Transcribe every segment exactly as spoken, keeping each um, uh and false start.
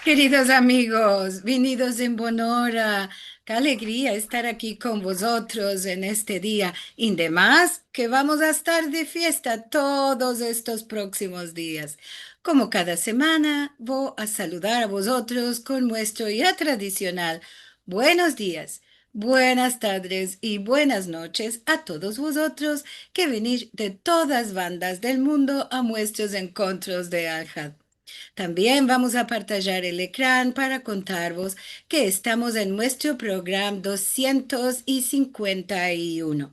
Keridos amigos, vinidos en bona ora. Ke alegria estar aki kon vozotros en este dia. I demas ke vamos a estar de fiesta todos estos proksimos dias. Komo kada semana, vo a saludar a vozotros kon muestro ya tradisional buenos dias, buenas tadres i buenas noches a todos vozotros ke vinish de todas bandas del mundo a muestros enkontros de Alhad. Tambien vamos a partajar el ekran para kontarvos ke estamos en muestro program dosientos i sinkuenta i uno.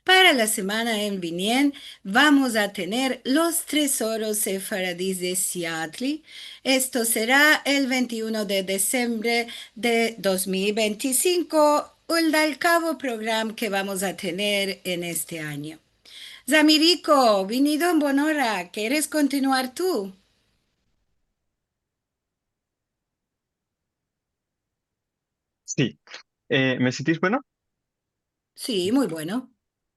Para la semana en vinien vamos a tener los Tresoros Sefaradis de Seattle. Esto sera el vente i uno de disembre de dos mil vente i sinko, el dalkavo program ke vamos a tener en este anyo. Zamiriko, vinido en bona ora, keres kontinuar tu? Si. Eh, me sintish bueno? Si, muy bueno.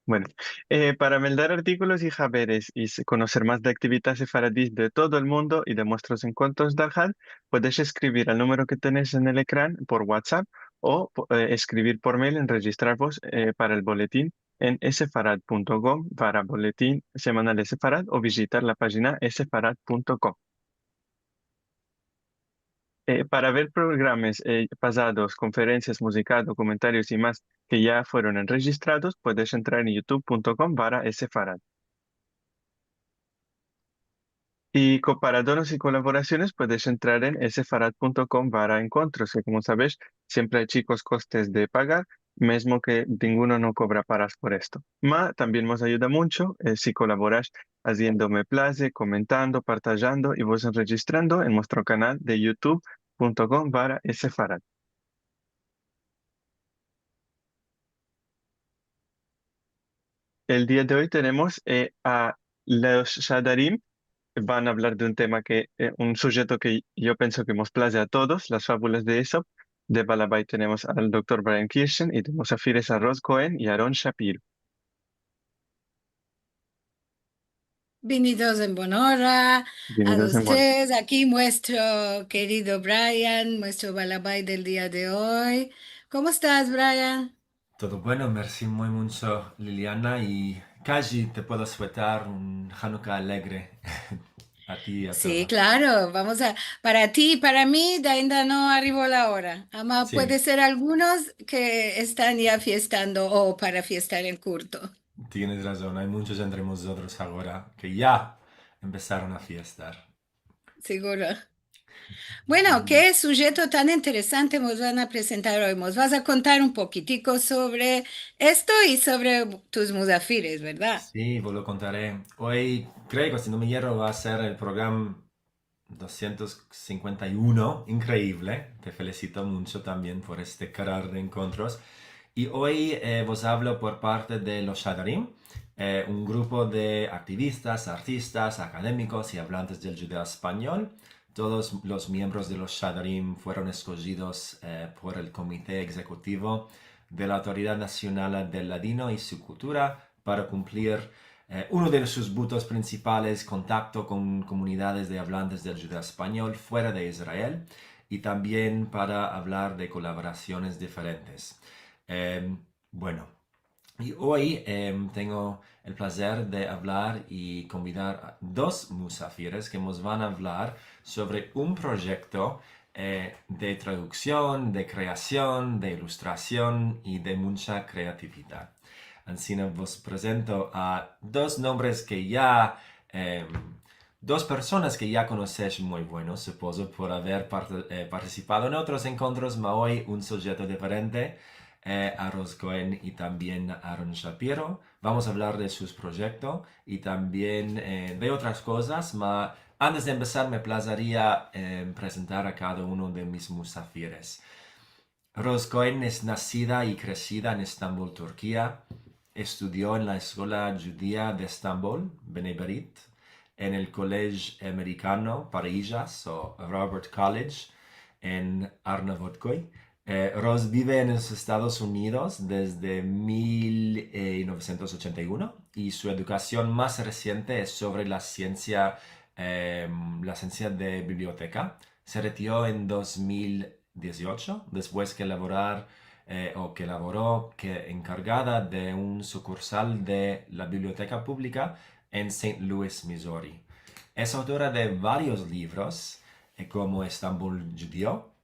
Bueno, eh, para meldar artikolos i haberes i s-, konoser mas de aktividades sefaradis de todo el mundo i de muestros enkontros de Alhad, podesh eskrivir al numero ke tenesh en el ekran por WhatsApp o po-, eh, eskrivir por mail en rejistrarvos, eh, para el boletin en sefarad punto com barra boletin semanal sefarad o vijitar la pajina sefarad punto com. Eh, para ver programas, eh, pasados, konferensias, muzika, dokumentarios i mas ke ya fueron enrejistrados, puedes entrar en youtube punto com barra sefarad. I ko-, para donos i kolaborasiones, puedes entrar en sefarad punto com barra enkontros, ke, komo savesh, siempre ay chikos kostes de pagar, mezmo ke ninguno no kobra paras por esto. Ma tambien mos ayuda muncho, eh, si kolaborash aziendo me plaze, komentando, partajando i vos enrejistrando en muestro kanal de youtube punto com barra sefarad. El dia de oy tenemos, eh, a los Shadarim, van a avlar de un tema ke, eh, un sujeto ke yo penso ke mos plaze a todos, las fabulas de Aesop. De balabay tenemos al doktor Brian Kirsten i de muzafires a Rose Cohen i Aaron Shapiro. Vinidos en bona ora a los tres. Vinidos en bona ora. Aki muestro kerido Brian, muestro balabay del dia de oy. Komo estas, Brian? Todo bueno, mersi muy muncho, Liliana, i kaji te puedo suetar un Hanukkah alegre a ti i a todos. Si, klaro, vamos a, para ti i para mi, ainda no arivo la ora. Ama puede ser algunos ke estan ya fiestando o para fiestar en kurto. Tienes razon, ay munchos entre mozotros agora ke ya empesaron a fiestar. Siguro. Bueno, ke sujeto tan interesante mos van a presentar oy. Mos vas a kontar un pokitiko sovre esto i sovre tus muzafires, verdad? Si, vo lo kontare. Oy, kreo ke, si no me yerro, va a ser el program dosientos sinkuenta i uno, inkreivle. Te felisito muncho tambien por este karar de enkontros. I oy, eh, vos avlo por parte de los Shadarim, eh, un grupo de aktivistas, artistas, akademikos i avlantes del djudeo-espanyol. Todos los miembros de los Shadarim fueron eskojidos, eh, por el Komite Egzekutivo de la Autoridad Nasional del Ladino i su Kultura para kumplir, eh, uno de sus butos prinsipales, kontakto kon komunidades de avlantes del djudeo-espanyol fuera de Israel, i tambien para avlar de kolaborasiones diferentes. Em, bueno, i oy, em, tengo el plazer de avlar i konvidar a dos muzafires ke mos van a avlar sovre un proyekto, eh, de traduksion, de kreasion, de ilustrasion i de muncha kreatividad. Ansina vos prezento a dos nombres ke ya, em, dos personas ke ya konosesh muy bueno, supozo, por aver parte-, eh, partisipado en otros enkontros, ma oy un sujeto diferente, eh, a Rose Cohen i tambien a Aaron Shapiro. Vamos a avlar de sus proyektos i tambien, eh, de otras kozas, ma antes de empesar me plazeria, eh, prezentar a kada uno de mis muzafires. Rose Cohen es nasida i kresida en Estambol, Turkia. Estudio en la Eskola Djudia de Estambol, Bnei Berit, en el Kolej Amerikano para Ijas o Robert College en Arnavutköy. Eh, Rose bive en los Estados Unidos desde mil novesientos ochenta i uno i su edukasion mas resiente es sovre la siensia em, la asensia de biblioteka. Se retiro en dos mil dieziocho, despues ke lavorar, eh, o ke lavoro ke enkargada de un sukursal de la biblioteka publika en Saint Louis, Missouri. Es autora de varios livros, eh, komo Estambul Djudio,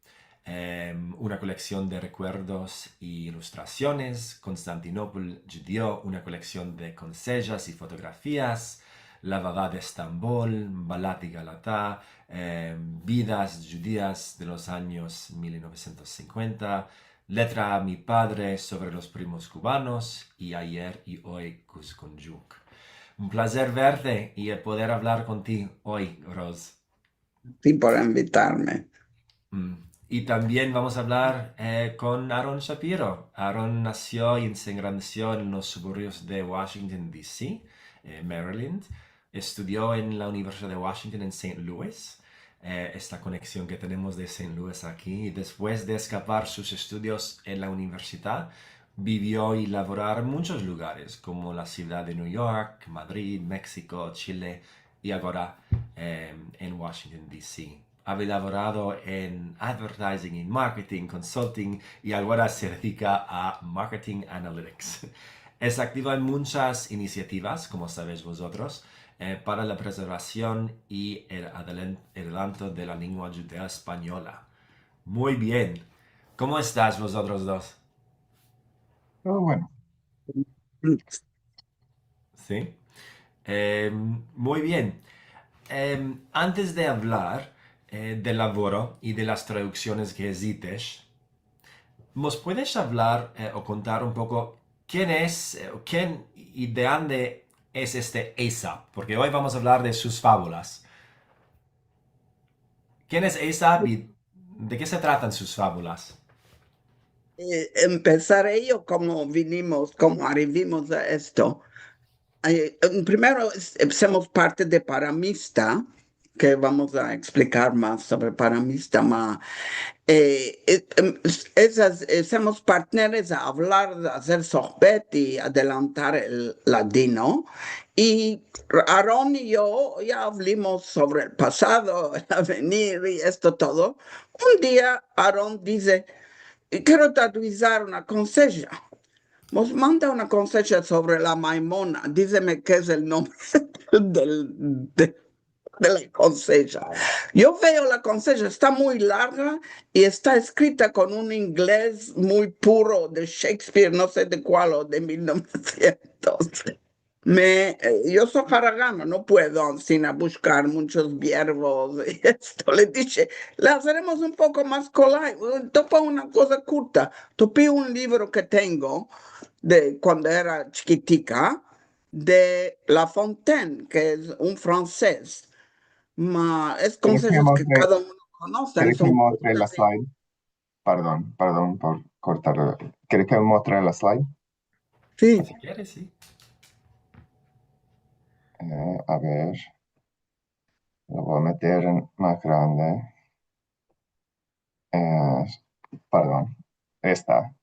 em, una koleksion de rekuerdos i ilustrasiones, Konstantinopel Djudio, una koleksion de konsejas i fotografias, La Vava de Estambol, Balat i Galata, em, Vidas Djudias de los Anyos mil novesientos sinkuenta, Letra a mi Padre sovre los Primos Kubanos i Ayer i Oy Kuzgundjuk. Un plazer verte i el poder avlar kon ti oy, Rose. Ti por invitarme. Mm. I tambien vamos a avlar, eh, kon Aaron Shapiro. Aaron nasio i se engrandesio en los suburbios de Washington, D C, eh, Maryland. Estudio en la Universidad de Washington en Saint Louis. Eh, esta koneksion ke tenemos de Saint Louis aki. I despues de eskapar sus estudios en la universidad, bivio i lavorar en munchos lugares, komo la sivdad de New York, Madrid, Meksiko, Chile, i agora, em, en Washington, D C. Ave lavorado en advertising i marketing, consulting, i agora se dedika a marketing analytics. Es aktiva en munchas inisiativas, komo savesh vozotros, eh, para la prezervasion i el adelan-, adelanto de la lengua djudeo-espanyola. Muy bien. Komo estash vozotros dos? Todo bueno. Si? Em, muy bien. Em, antes de avlar, eh, del lavoro i de las traduksiones ke izitesh, mos puedesh avlar, eh, o kontar un poko ken es, eh, ken i de ande es este Aesop? Porke oy vamos a avlar de sus favolas. Ken es Aesop i de ke se tratan sus favolas? Eh, empesar eyo, komo vinimos, komo arivimos a esto. Eh, em, primero, es-, somos parte de Paramista, ke vamos a eksplikar mas sovre Paramista, ma, eh, eh, em, es-, esas, eh, somos partneres a avlar, a azer sohbet i adelantar el ladino. I Aaron i yo ya avlimos sovre el pasado, el avenir i esto todo. Un dia Aaron dize, "Kero traduzir una konseja." Mos manda una konseja sovre la Maimona. Dizeme ke es el nombre del, de, de la konseja. Yo veo la konseja, esta muy larga i esta eskrita kon un inglez muy puro de Shakespeare, no se de kual, o de mil novesientos. Me, eh, yo so haragana, no puedo ansina bushkar munchos vierbos i esto. Le dishe, "La azaremos un poko mas kolay, eh, topa una koza kurta." Topi un livro ke tengo de kuando era chikitika, de La Fontaine, ke es un fransez. Ma, es konsejos ke kada uno konose, son kurtas. Pardon, pardon por kortar. Kere ke mostre la slide? Si. Si kere, si. Eh, a ver. Lo vo a meter en mas grande. Eh, pardon. Esta.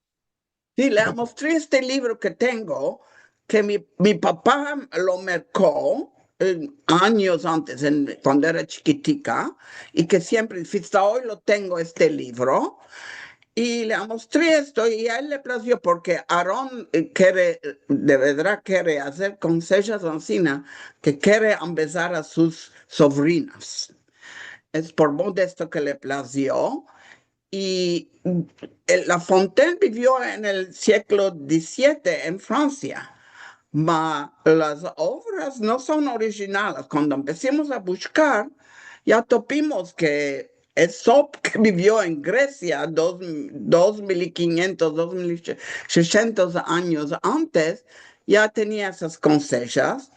Si, le mostri este livro ke tengo, ke mi, mi papa lo merko, eh, anyos antes, en, kuando era chikitika, i ke siempre, asta oy lo tengo este livro, i le mostri esto, i a el le plazio, porke Aaron, eh, kere, de verdad kere azer konsejas ansina, ke kere ambezar a sus sovrinas. Es por modo de esto ke le plazio, i, mm, el, La Fontaine bivio en el siglo dizisiete en Fransia, ma las ovras no son orijinales. Kuando empesimos a bushkar, ya topimos ke Aesop, ke bivio en Gresia dos, dos mil i kinyentos, dos mil seshentos anyos antes, ya tenia esas konsejas.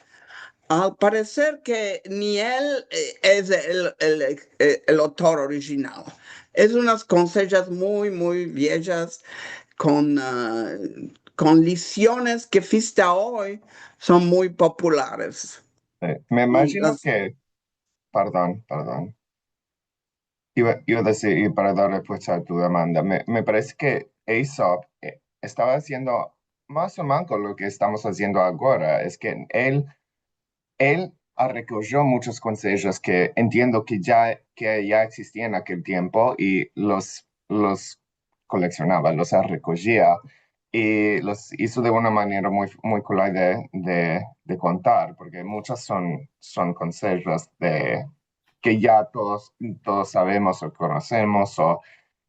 Al pareser ke ni el, eh, es el, el, eh, el autor orijinal. Es unas konsejas muy, muy viejas, kon, ah, kon lisiones ke asta oy son muy populares. Eh, me imajino ke, pardon, pardon. Iva, iva a dizir, i para dar respuesta a tu demanda, me, me parese ke Aesop, eh, estava aziendo mas o menos lo ke estamos aziendo agora, es ke el, el a-, rekojo munchas konsejas ke entiendo ke ya, ke ya egzistia en akel tiempo i los, los koleksionava, los a-, rekoja i los izo de una manera muy, muy kolay de, de, de kontar, porke munchas son, son konsejas de, ke ya todos, todos savemos o konosemos, o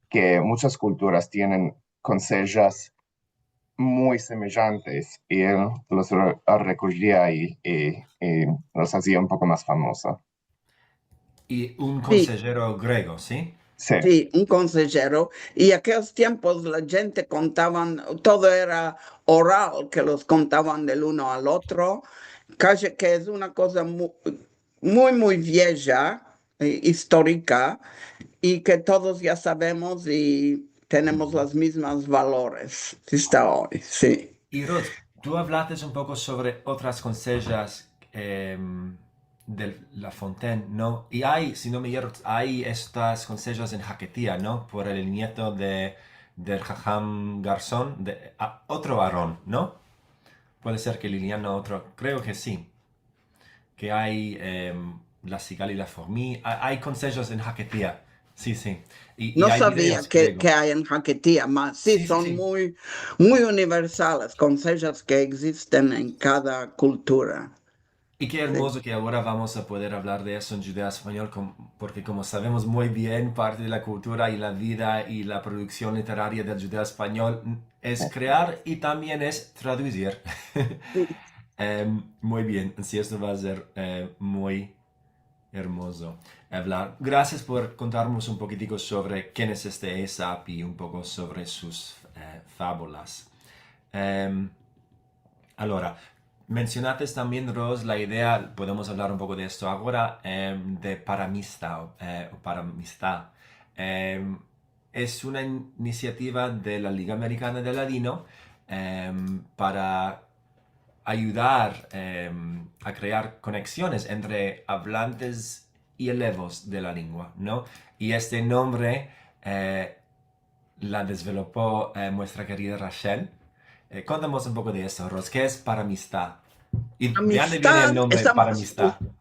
ke munchas kulturas tienen konsejas muy semejantes i el los re-, rekoja i, i, i los azia un poko mas famoza. I un konsejero grego, si? Si. Si, un konsejero. I akeos tiempos la djente kontavan, todo era oral, ke los kontavan del uno al otro. Kaji ke es una koza mu-, muy, muy vieja, eh, istorika, i ke todos ya savemos i tenemos las mizmas valores esta oy, si. I Rose, tu avlates un poko sovre otras konsejas, em, de La Fontaine, no? I ay, si no me erro, ay estas konsejas en Haketia, no? Por el nieto de, del haham Garzon, de, a, otro Aaron, no? Puede ser ke Liliana otro, kreo ke si. Ke ay, em, La Cigale i la Fourmi, a-, ay konsejas en Haketia. Si, si. I, i ay videos grego. No savia ke, ke ay en Haketia, mas si, si, si, son muy, muy universales, konsejas ke egzisten en kada kultura. I ke ermozo ke agora vamos a poder avlar de esto en djudeo-espanyol, kom-, porke komo savemos muy bien, parte de la kultura i la vida i la produksión literaria del djudeo-espanyol es krear i tambien es traduzir. Si. Em, muy bien, si esto va a ser, eh, muy ermozo avlar. Grasias por kontarmos un pokitiko sovre ken es este Aesop i un poko sovre sus, eh, fabulas. Em, alora, mensionates tambien, Rose, la idea, podemos avlar un poko de esto agora, em, de Paramista, eh, o Paramista. Em, es una in-, inisiativa de la Liga Amerikana del Ladino, em, para ayudar, em, a krear koneksiones entre avlantes i elevos de la lengua, no? I este nombre, eh, la dezvelopo, eh, muestra kerida Rachel. Eh, kontamos un poko de esto, Rose, ke es Paramista? I de ande viene el nombre Paramista? Estamos bu-,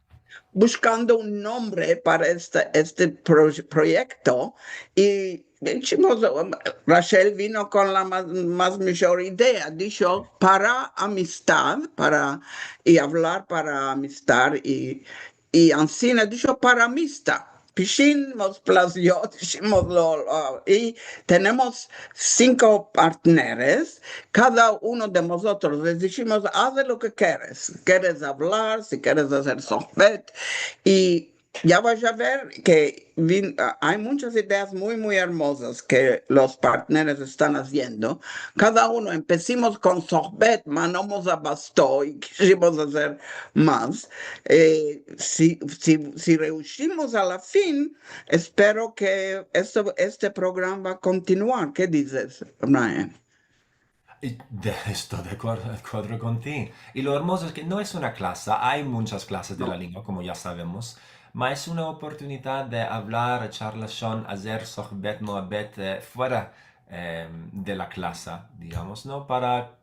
buskando un nombre para este, este pro-, proyekto i dishimos, um, Rachel vino kon la mas, mas mijor idea, disho, para amistad, para, i avlar para amistad, i, i ansina disho, Paramista. Pishin mos plazio, dishimos lo, lo, i tenemos sinko partneres, kada uno de mozotros les dishimos, "Aze lo ke keres, keres avlar, si keres azer sohbet", i ya vas a ver ke vin-, a-, ay munchas ideas muy, muy ermozas ke los partneres estan aziendo. Kada uno, empesimos kon sohbet, mas no mos abasto i kishimos azer mas. Eh, si, si, si reushimos a la fin, espero ke esto, este programa va a kontinuar. Ke dizes, Brian? I de, esto de akuer-, akuerdo kon ti. I lo ermozo es ke no es una klasa, ay munchas klasas de la lengua, komo ya savemos, ma es una oportunidad de avlar, echar lashon, azer sohbet, muhabbet, eh, fuera, em, de la klasa, digamos, no? Para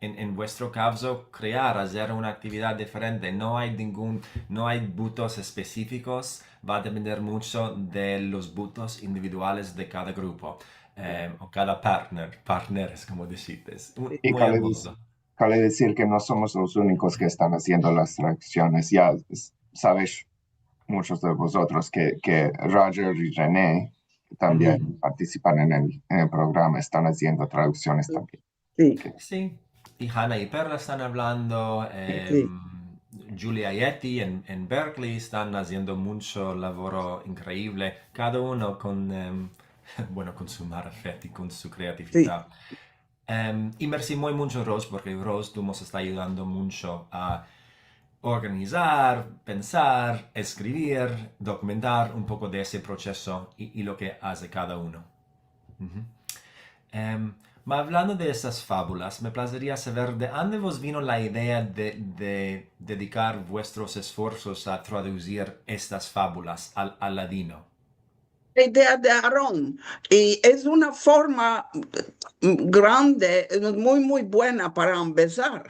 en, en vuestro kavzo, krear, azer una aktividad diferente. No ay ningun, no ay butos espesifikos, va a depender muncho de los butos individuales de kada grupo, eh, o kada partner, partneres, komo dishites. Un, muy ermozo. I kale dez-, kale dezir ke no somos los unikos ke estan aziendo las traduksiones. Ya s-, saves, munchos de vozotros, ke, ke Roger i René tambien partisipan en el, en el programa, estan aziendo traduksiones tambien. Si. Si. I Hana i Perla estan avlando, em, Julia i Eti en, en Berkeley estan aziendo muncho lavoro inkreivle, kada uno kon, em, bueno, kon su marafet i kon su kreatividad. Si. Em, i mersi muy muncho, Rose, porke Rose, tu mos esta ayudando muncho a organizar, pensar, eskrivir, dokumentar un poko de ese proseso i, i lo ke aze kada uno. Em, ma avlando de esas fabulas, me plazeria saver de ande vos vino la idea de, de dedikar vuestros esforsos a traduzir estas fabulas al, al ladino. la idea de Aron. I es una forma, mm, grande, eh, muy, muy buena para ambezar.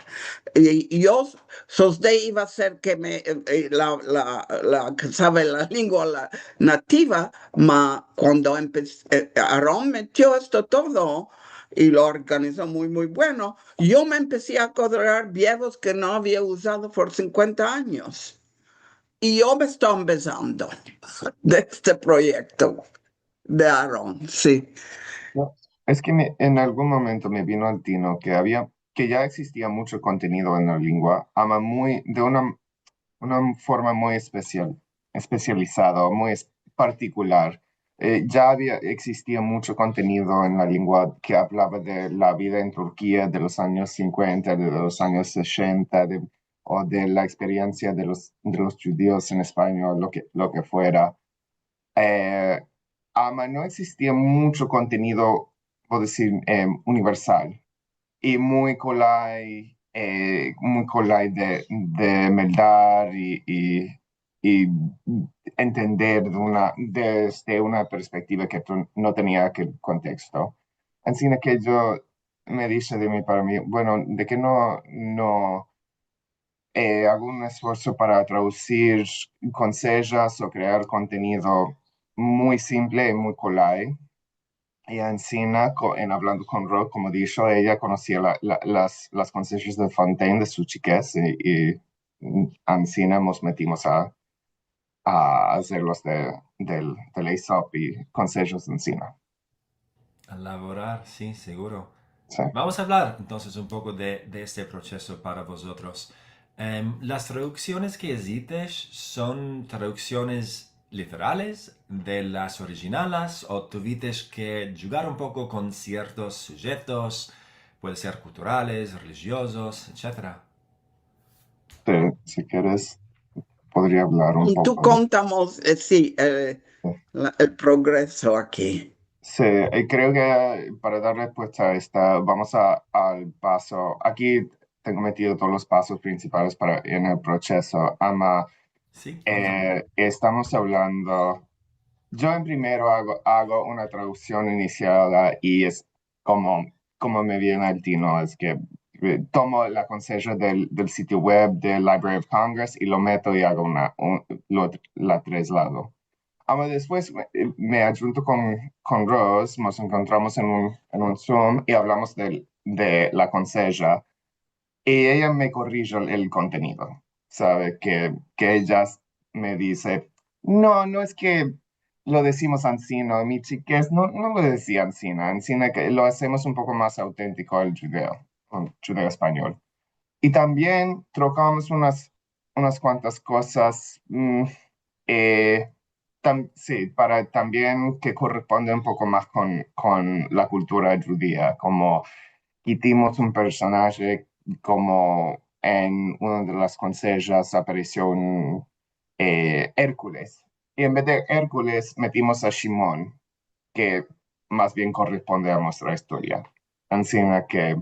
I yo s-, sosde iva a ser ke me, eh, eh, la, la, la ke save la lengua, la nativa, ma kuando empe-, eh, Aron metio esto todo i lo organizo muy, muy bueno, yo me empesi a akodrar vierbos ke no avia uzado por sinkuenta anyos. I yo me esto ambezando de este proyekto de Aron, si. No, es ke me, en algun momento me vino al tino ke avia, ke ya egzistia muncho kontenido en la lengua, ama muy, de una, una forma muy espesial, espesializada, muy es-, partikular. Eh, ya avia, egzistia muncho kontenido en la lengua ke avlava de la vida en Turkia de los anyos sinkuenta, de los anyos sesenta, de, o de la eksperiensia de los, de los djudios en Espanya, lo ke, lo ke fuera. Eh, ama no egzistia muncho kontenido, por dezir, em, universal. I muy kolay, eh, muy kolay de, de meldar i, i, i entender de una, desde una perspektiva ke tu no tenia akel konteksto. Ansina ke yo me dishe de mi para mi, bueno, de ke no, no, eh, ago un esfuerso para tradusir konsejas o krear kontenido muy simple i muy kolay. I ansina, ko-, en avlando kon Ro, komo disho, eya konosia la, la, las, las konsejas de Fontaine de su chikez, i, i, mm, ansina mos metimos a, a azerlos de, del, del Aesop i konsejas ansina. A lavorar, si, seguro. Si. Vamos a avlar entonses un poko de, de este proseso para vozotros. Em, las traduksiones ke izites son traduksiones literales de las orijinales o tuvites ke djugar un poko kon siertos sujetos, puede ser kulturales, relijiozos, etsetera? Si, si keres, podria avlar un I tu poko. kontamos, eh, si, eh, la, el progreso aki. Si, i kreo ke para dar respuesta a esta, vamos a, al paso. Aki tengo metido todos los pasos prinsipales para, en el proseso. Ama, Si, kontame. eh, estamos avlando, yo en primero ago, ago una traduksion inisial i es komo, komo me viene al tino, es ke, eh, tomo la konseja del, del sitio web del Library of Congress i lo meto i ago una, un, lo, la traslado. Ama despues me, me adjunto kon, kon Rose, mos enkontramos en un, en un Zoom i avlamos del, de la konseja. I eya me korije el, el kontenido, save? Ke, ke eya s-, me dize, "No, no es ke lo dizimos ansina, mi chikez, no, no lo dizia ansina, ansina ke lo azemos un poko mas autentiko al djudeo, al djudeo-espanyol." I tambien trokamos unas, unas kuantas kozas, mm, eh, tam-, si, para tambien ke korresponde un poko mas kon, kon la kultura djudia, komo kitimos un personaje komo en una de las konsejas aparesie un, eh, Hércules. I en vez de Hércules metimos a Shimon, ke mas bien korresponde a muestra istoria. Ansina ke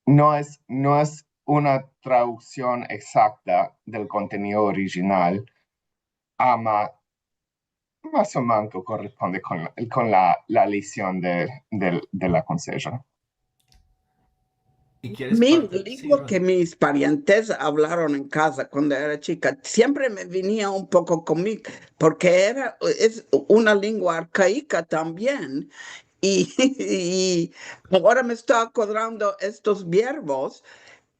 no es, no es una traduksion egzakta del kontenido orijinal, ama mas o manko korresponde kon la, kon la, la lision de, del, de la konseja. I keres Mi, kontar? Si, lengua Ro. ke mis parientes avlaron en kaza kuando era chika, siempre me venia un poko komik, porke era, es una lengua arkaika tambien. I, i agora me esto akodrando estos vierbos,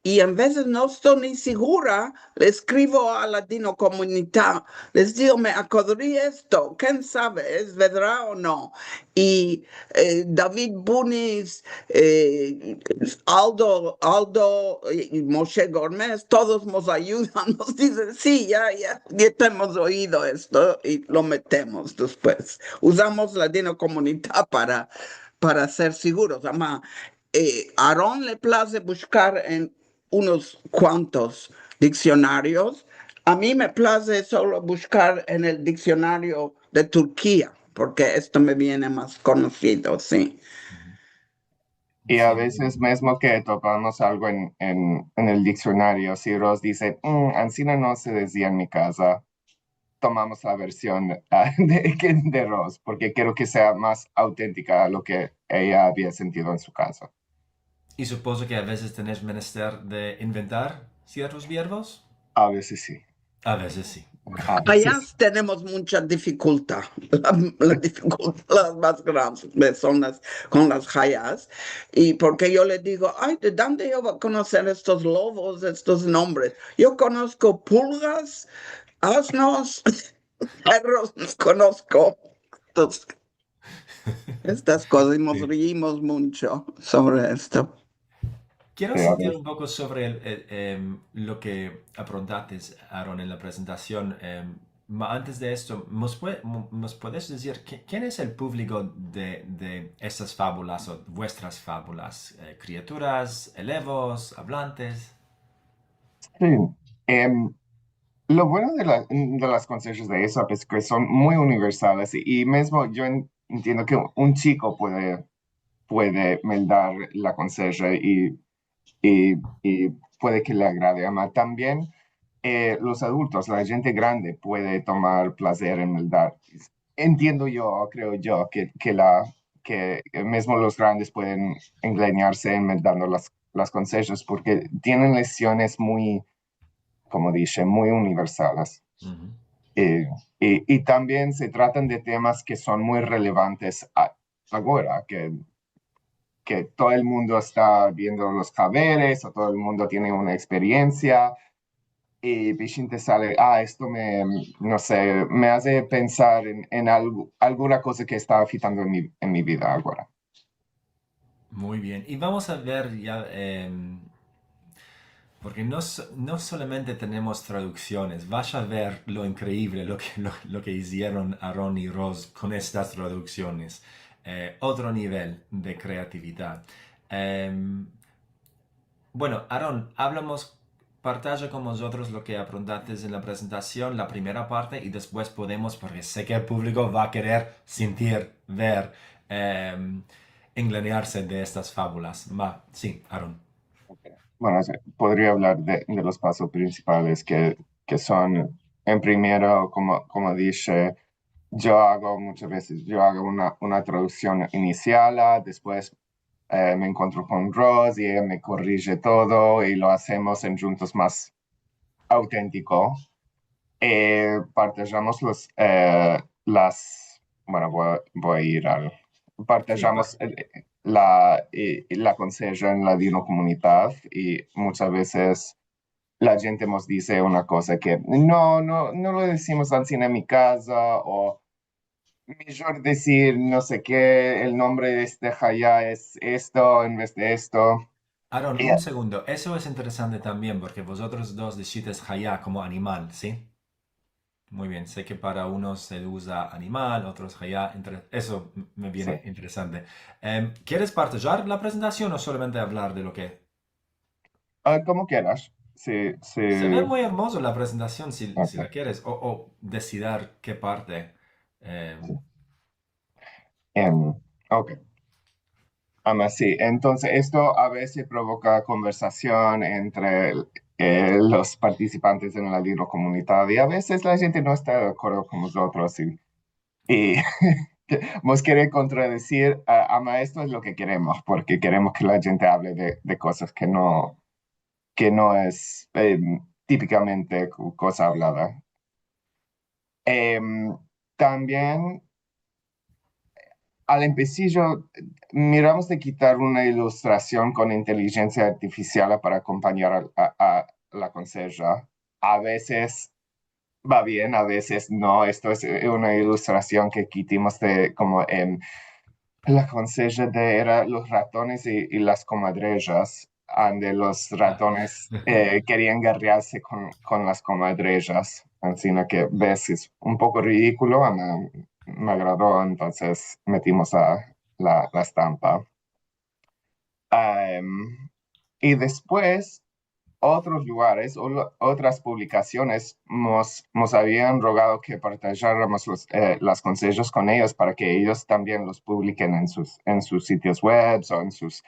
i en vezes no esto ni segura, le eskrivo a Ladinokomunita, les digo, "Me akodri esto, ken save, es verdad o no?" I, eh, David Bunis, eh, Aldo, Aldo i Moshe Gormes, todos mos ayudan, mos dizen, "Si, ya, ya, ya te hemos oido esto", i lo metemos despues. Uzamos Ladinokomunita para, para ser seguros. Ama, eh, Aron le plaze bushkar en unos kuantos diksionarios. A mi me plaze solo bushkar en el diksionario de Turkia, porke esto me viene mas konosido, si. I a vezes mizmo ke topamos algo en, en, en el diksionario, si Rose dize, "Mm, ansina no se dizia en mi kaza", tomamos la version, ah, de, de Rose, porke kero ke sea mas autentika a lo ke eya avia sentido en su kazo. I supozo ke a vezes tenesh menester de inventar siertos verbos? A vezes si. A vezes si. A vezes Ayas tenemos muncha difikultad. La, la difikultad, las mas grandes son las, kon las hayas. I porke yo le digo, ay, de dónde yo vo a konoser estos lobos, estos nombres? Yo konosko pulgas, asnos, perros, no konosko. Entonses, estas kozas, i mos Si. riimos muncho sovre esto. Kero Pero, a sentir ver, un poko sovre el, el, em, lo ke aprontates, Aaron, en la prezentasion. Em, ma antes de esto, mos pue-, mo-, mos puedes dizir ke-, ken es el puvliko de, de estas fabulas o vuestras fabulas? Eh, kriaturas, elevos, avlantes? Si. Em, lo bueno de la, de las konsejas de Aesop es ke son muy universales i, i mizmo yo en-, entiendo ke un chiko puede, puede meldar la konseja i, i, i puede ke le agrade. Ama tambien, eh, los adultos, la djente grande puede tomar plazer en meldar. Entiendo yo, kreo yo, ke, ke la, ke mizmo los grandes pueden engleniarse en meldando las, las konsejas porke tienen lesiones muy, komo dishe, muy universales. Uhu. Eh, i, i tambien se tratan de temas ke son muy relevantes a-, agora, ke, ke todo el mundo esta viendo los haberes, o todo el mundo tiene una eksperiensia, i pishin te sale, ah, esto me, no se, me aze pensar en, en algu-, alguna koza ke esta afektando en mi, en mi vida agora. Muy bien. I vamos a ver ya, em, porke no so-, no solamente tenemos traduksiones, vas a ver lo inkreivle lo ke, lo, lo ke izieron Aaron i Rose kon estas traduksiones. Eh, otro nivel de kreatividad. Em, bueno, Aaron, avlamos, partaja kon mozotros lo ke aprontates en la prezentasion, la primera parte, i despues podemos, porke se ke el puvliko va a kerer sentir, ver, em, engleniarse de estas fabulas. Ma, si, Aaron. Bueno, si, podria avlar de, de los pasos prinsipales ke, ke son, en primero, komo, komo dishe, yo ago munchas vezes, yo ago una, una traduksion inisial, despues, eh, me enkontro kon Rose i eya me korije todo i lo azemos en djuntos mas autentiko. Eh, partajamos los, eh, las, bueno, vo, vo a ir al, partajamos, eh, la, eh, la konseja en ladinokomunidad i munchas vezes la djente mos dize una koza ke no, no, no lo dizimos ansi en mi kaza, o mijor dizir, no se ke, el nombre de este haya es esto en vez de esto. Aaron, I un segundo. Eso es interesante tambien, porke vozotros dos dishites haya komo animal, si? Muy bien. Se ke para unos se uza animal, otros haya, entre-, eso m-, me viene, si, interesante. Em, keres partajar la prezentasion o solamente avlar de lo ke? Ah, komo keras. Si, si. Se ve muy ermozo la prezentasion, si, si, ok, la keres, o, o desidar ke parte. Em, si. Em, ok. Ama si, entonses esto a vezes provoka konversasion entre, eh, los partisipantes en ladinokomunidad i a vezes la djente no esta de akordo kon mozotros i, i mos kere kontradisir, ah, ama esto es lo ke keremos, porke keremos ke la djente avle de, de kozas ke no, ke no es, em, tipikamente ko-, koza avlada. Em, tambien, al empesijo, miramos de kitar una ilustrasion kon intelijensia artifisial para akompanyar a, a, a la konseja. A vezes va bien, a vezes no. Esto es, eh, una ilustrasion ke kitimos de komo, em, la konseja de, era los ratones i, i las komadrejas, ande los ratones, eh, kerian garriarse kon, kon las komadrejas. Ansina ke ves, es un poko ridikulo, me, me agrado, entonses metimos la, la, la estampa. Em, i despues, otros lugares o lo-, otras publikasiones mos, mos avian rogado ke partajaramos los, eh, las konsejas kon eyos para ke eyos tambien los publiken en sus, en sus sitios web o en sus,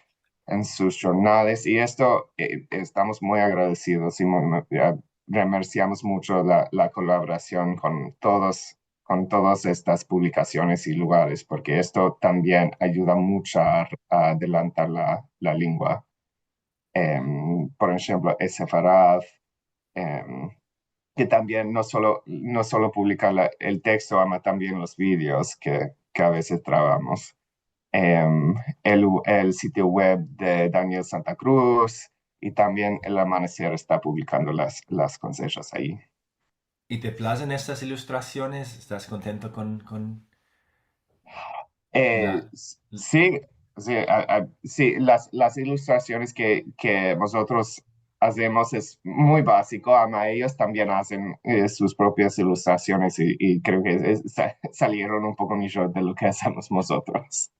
en sus jurnales. I esto, eh, estamos muy agradesidos i muy, muy, ya, remersiamos muncho la, la kolaborasion kon todos, kon todas estas publikasiones i lugares, porke esto tambien ayuda muncho a, a adelantar la, la lengua. Em, por enshemplo, e Sefarad, em, ke tambien no solo, no solo publika la, el teksto, ama tambien los videos ke, ke a vezes trabamos. Em, el, el sitio web de Daniel Santa Cruz i tambien El Amaneser esta publikando las, las konsejas ayi. I te plazen estas ilustrasiones? Estas kontento kon, kon... Eh, la s-, si, si, a, a, si, las, las ilustrasionis ke, ke mozotros azemos es muy baziko, ama eyos tambien azen, eh, sus propias ilustrasiones i, i kreo ke es, sa-, salieron un poko mijor de lo ke azemos mozotros.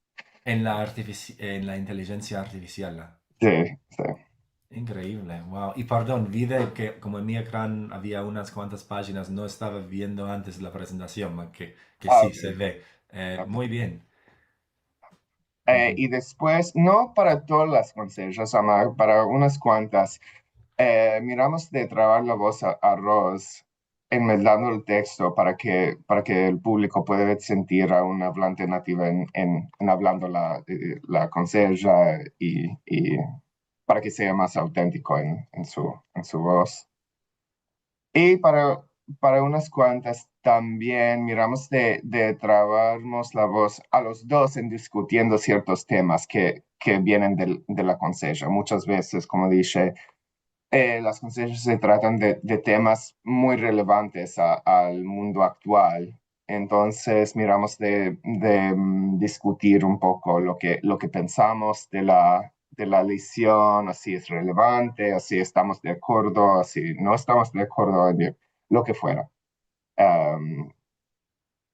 En la artifici-, en la intelijensia artifisial, la... Si, si. Inkreivle, wow. I pardon, vi de ke komo en mi ekran avia unas kuantas pajinas, no estava viendo antes la prezentasion, ma ke, ke... Ah, si, ok. Se ve. Eh, ok. Muy bien. Eh, i despues, no para todas las konsejas, ama para unas kuantas, eh, miramos de travar la voz a, a Rose, enmeldando el teksto para ke, para ke el publiko pueda sentir a un avlante nativo en, en, en avlando la, eh, la konseja i, i para ke sea mas autentiko en, en su, en su voz. I para, para unas kuantas tambien miramos de, de travarmos la voz a los dos en diskutiendo siertos temas ke, ke vienen del, de la konseja. Munchas vezes, komo dishe, eh, las konsejas se tratan de, de temas muy relevantes a, al mundo aktual. Entonses, miramos de, de, mm, diskutir un poko lo ke, lo ke pensamos de la, de la lision, o si es relevante, o si estamos de akordo, o si no estamos de akordo, de lo ke fuera. Em,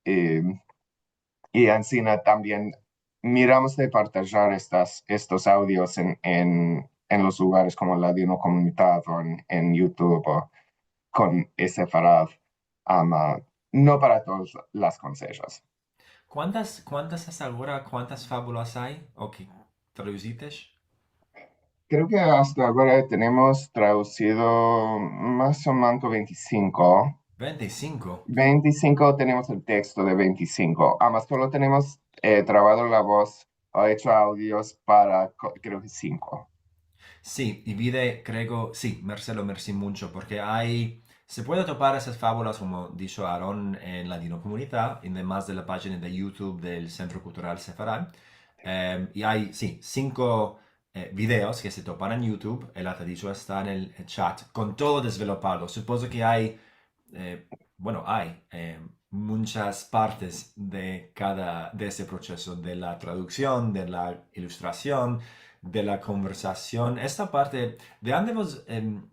i, i ansina tambien miramos de partajar estas, estos audios en, en, en los lugares komo Ladinokomunidad o en, en YouTube o kon e Sefarad, ama, no para todas las konsejas. Kuantas, kuantas asta agora, kuantas fabulas ay o ke tradusites? Kreo ke asta agora tenemos tradusido mas o manko vente i sinko. Vente i sinko? Vente i sinko, tenemos el teksto de vente i sinko. Ama solo tenemos, eh, travado la voz o echo audios para, ko-, kreo ke sinko. Si, i vi de, kreo, si, Marcelo, mersi muncho, porke ay, se puede topar esas fabulas, komo disho Aaron, en Ladinokomunidad, i demas de la pajina de YouTube del Sentro Kultural Sefarad. Em, i ay, si, sinko, eh, videos ke se topan en YouTube, el atadijo esta en el chat, kon todo desvelopado. Supozo ke ay, eh, bueno, ay, eh, munchas partes de kada, de ese proseso, de la traduksion, de la ilustrasion, de la konversasion. Esta parte, de ande vos, em,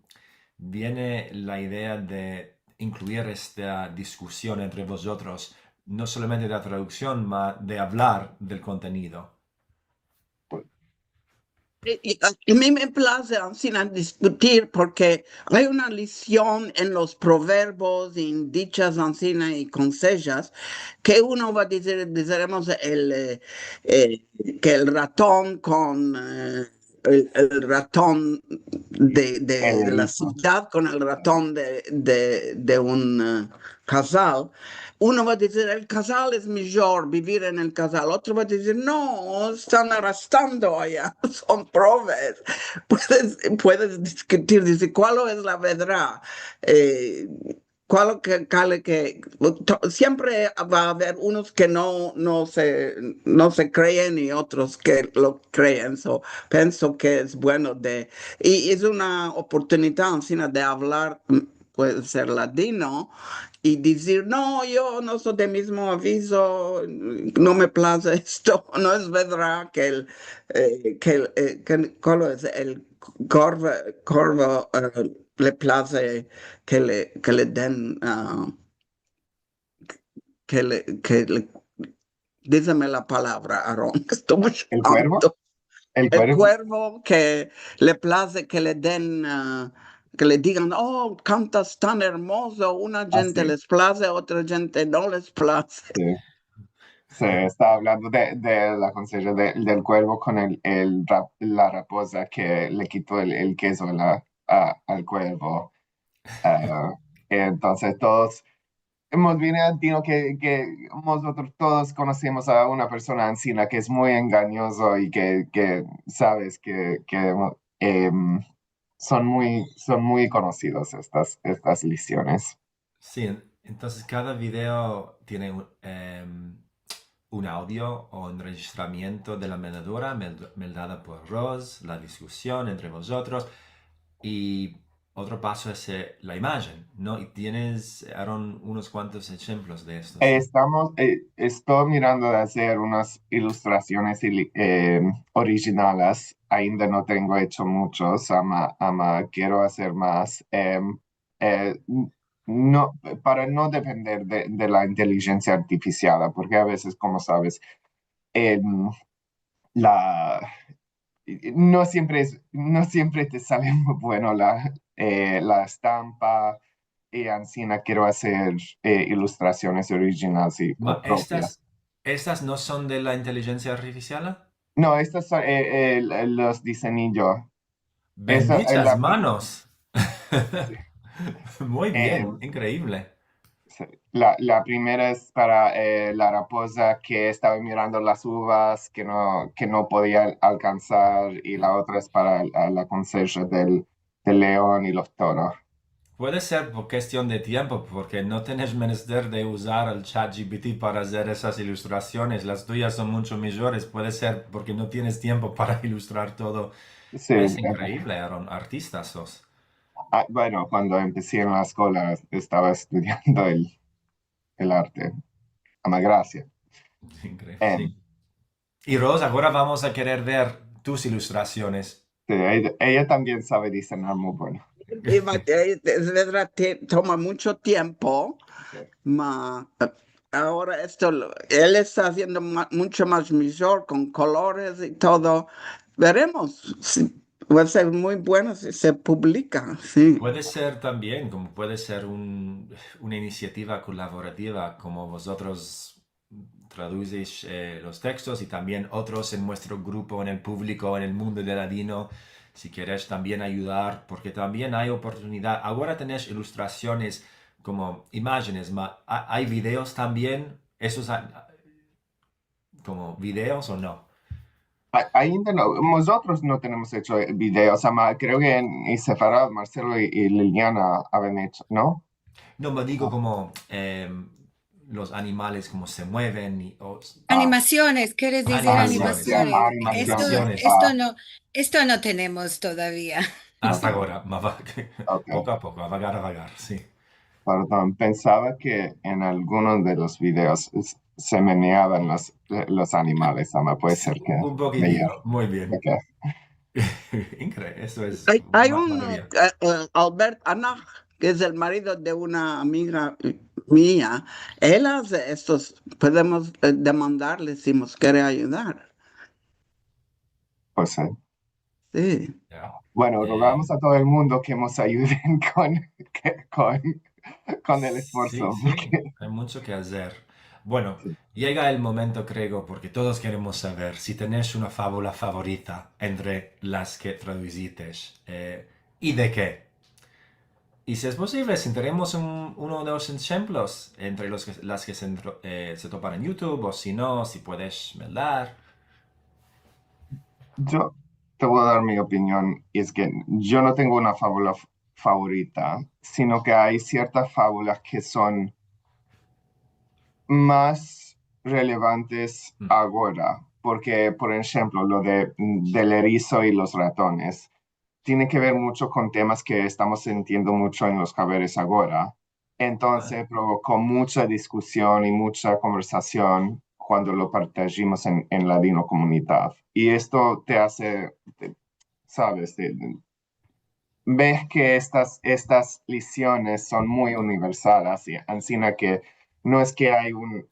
viene la idea de inkluir esta diskusion entre vozotros, no solamente de la traduksion, ma de avlar del kontenido? I, i, a mi me plaze ansina diskutir, porke ay una lision en los proverbios, en dichas ansina i konsejas, ke uno va a dizir, diziremos, el, eh, eh, ke el raton kon, eh, el, el raton de, de, de la sivdad kon el raton de, de, de un, eh, kazal, uno va a dizir, el kazal es mijor, bivir en el kazal. Otro va a dizir, no, estan arastando aya, son proves. Puedes, puedes diskutir, dizir, kual es la verdad? Eh, kual ke, kual ke, to-, siempre va a aver unos ke no, no se, no se kreen i otros ke lo kreen. So, penso ke es bueno de, i es una oportunidad, ansina, de avlar, mm, puede ser ladino, i dizir, no, yo no so del mizmo avizo, no me plaze esto, no es verdad ke el, eh, ke el, eh, ke, kual es el korvo, korvo, eh, le plaze ke le, ke le den, ah, ke le, ke le, dizeme la palavra, Aaron, ke esto muy... El kuervo? Alto. El kuervo? El kuervo ke le plaze ke le den, ah, ke le digan, oh, kantas tan ermozo, una djente les plaze, otra djente no les plaze. Si. Se esta avlando de, de la konseja de, del kuervo kon el, el ra-, la rapoza ke le kito el, el kezo a la, a, al kuervo. Ah, entonses, todos, hemos venido, digo ke, ke mozotros todos konosemos a una persona ansina ke es muy enganyozo i ke, ke saves ke, ke, em, son muy, son muy konosidos estas, estas lisiones. Si, en-, entonses kada video tiene un, em, un audio o un rejistramiento de la meldadura, meld-, meldada por Rose, la diskusion entre vozotros, i otro paso es, eh, la imajen, no? I tienes, Aaron, unos kuantos enshemplos de estos. Estamos, eh, esto mirando de azer unas ilustrasiones ili-, eh, orijinales. Ainda no tengo echo muchos, ama, ama kero azer mas. Em, eh, n-, no, para no depender de, de la intelijensia artifisial, porke a vezes, komo saves, em, la, no siempre es, no siempre te sale muy bueno la, eh, la estampa, i ansina kero azer, eh, ilustrasiones orijinales i Ma, propias. Estas, estas no son de la intelijensia artifisial? No, estas son, eh, eh, los diseñi yo. Esa es Bendichas la manos. Muy bien, Em, inkreivle. Sí. La, la primera es para, eh, la rapoza ke estava mirando las uvas ke no, ke no podia alkansar, i la otra es para la, la konseja del, del leon i los toros. Puede ser por kestion de tiempo, porke no tienes menester de uzar el ChatGPT para azer esas ilustrasiones. Las tuyas son muncho mijores. Puede ser porke no tienes tiempo para ilustrar todo. Si, Es eh, inkreivle, Aaron. Artista sos. ah, bueno, kuando empesi en la eskola estava estudiando el, el arte. Ama grasia. Inkreivle, Em, si. I Rose, agora vamos a kerer ver tus ilustrasiones. Si, eya, eya tambien save disenyar muy bueno. I va, eh, es verdad, te toma muncho tiempo, Si. ma agora esto, lo, el esta aziendo ma-, muncho mas mijor kon kolores i todo. Veremos. Si, va a ser muy bueno si se publika, si. Puede ser tambien, komo puede ser un, una inisiativa kolaborativa, komo vozotros tradusis, eh, los tekstos i tambien otros en muestro grupo, en el puvliko, en el mundo de ladino, si keres tambien ayudar, porke tambien ay oportunidad. Agora tenesh ilustrasiones komo imajenes, ma a-, ay videos tambien, esos a-, komo videos o no? A-, ainda no, mozotros no tenemos echo videos, ama, kreo ke en, en Sefarad, Marcelo i, i Liliana aven echo, no? No, ma digo komo, em, los animales komo se mueven i, o, Animasiones, keres dizir Animasiones. animasiones. Animasiones. Esto, Animasiones. esto no, esto no tenemos todavia. Asta agora, ma va, Ok. poko a poko, a vagar a vagar, si. Pardon, pensava ke en algunos de los videos s-, se meneavan los, los animales, ama, puede ser ke Un pokitin, muy bien. Ok. Inkre-, eso es Ay, ay ma-, un, maraviya. eh, eh, Albert Anach, ke es el marido de una amiga mia, el aze estos, podemos, eh, demandarle si mos kere ayudar. Pues si. Si. Ya. Bueno, Eh, rogamos a todo el mundo ke mos ayuden kon, ke, kon, kon el esforso, si, si, ay muncho ke azer. Bueno, yega el momento, kreo, porke todos keremos saver si tenesh una favula favorita entre las ke traduzitesh, eh, i de ke. I si es posivle, si tenemos un, uno de los enshemplos entre los ke, las ke se, entro-, eh, se topan en YouTube, o si no, si puedes meldar. Yo te vo a dar mi opinion, i es ke yo no tengo una favula f-, favorita, sino ke ay siertas favulas ke son mas relevantes agora, porke, por enshemplo, lo de, del erizo i los ratones tiene ke ver muncho kon temas ke estamos sintiendo muncho en los kaberes agora. Entonses, provoko muncha diskusion i muncha konversasion kuando lo partajimos en, en Ladinokomunidad. I esto te aze, te, saves, te, ves ke estas, estas lisiones son muy universalas, i ansina ke no es ke ay un,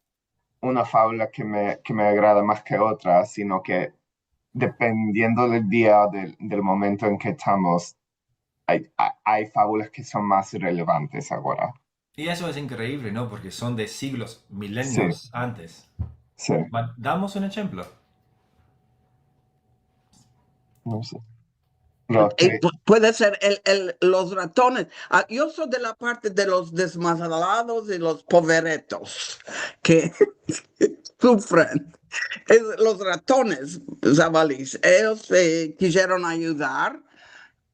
una favula ke me, ke me agrada mas ke otra, sino ke dependiendo del dia, del, del momento en ke estamos, ay, ay, ay favulas ke son mas relevantes agora. I eso es inkreivle, no? Porke son de siglos, milenios antes. Si. Ma, damos un enshemplo. No se. Eh, pu-, puede ser el, el, los ratones. Ah, yo soy de la parte de los desmazalados i los poveretos ke sufren. Es los ratones, zavalis. Eyos, eh, kizieron ayudar,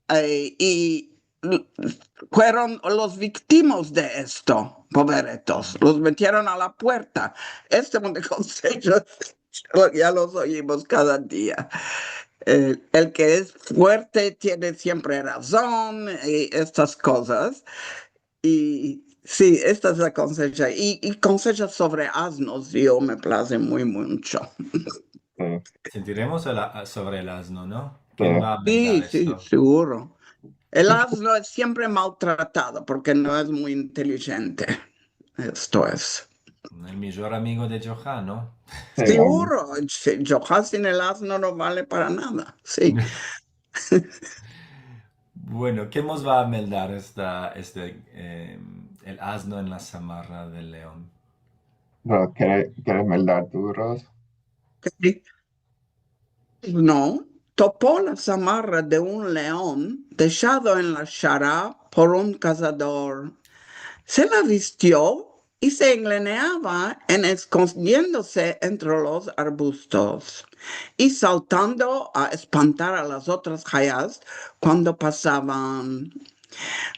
eh, i l-, fueron los viktimas de esto, poveretos. Los metieron a la puerta. Este tipo de konsejos ya los oyimos kada dia. El, el ke es fuerte tiene siempre razon, i estas kozas. I si, esta es la konseja. I, i konsejos sovre aznos, yo me plaze muy muncho. Si. Sentiremos el a-, sovre el azno, no? Si. Ken va a Si, inventar si, esto? Seguro. El azno es siempre maltratado porke no es muy intelijente. Esto es. El mijor amigo de Johan, no? Si. Seguro. Si, Johan sin el azno no vale para nada. Si. Bueno, ke mos va a meldar esta, este, em, el azno en la samarra del leon? Bueno, kere, kere meldar tu, Ros? Si. No, topo la samarra de un leon deshado en la shara por un kazador. Se la vistio i se engleneava en eskondiendose entre los arbustos i saltando a espantar a las otras hayas kuando pasavan.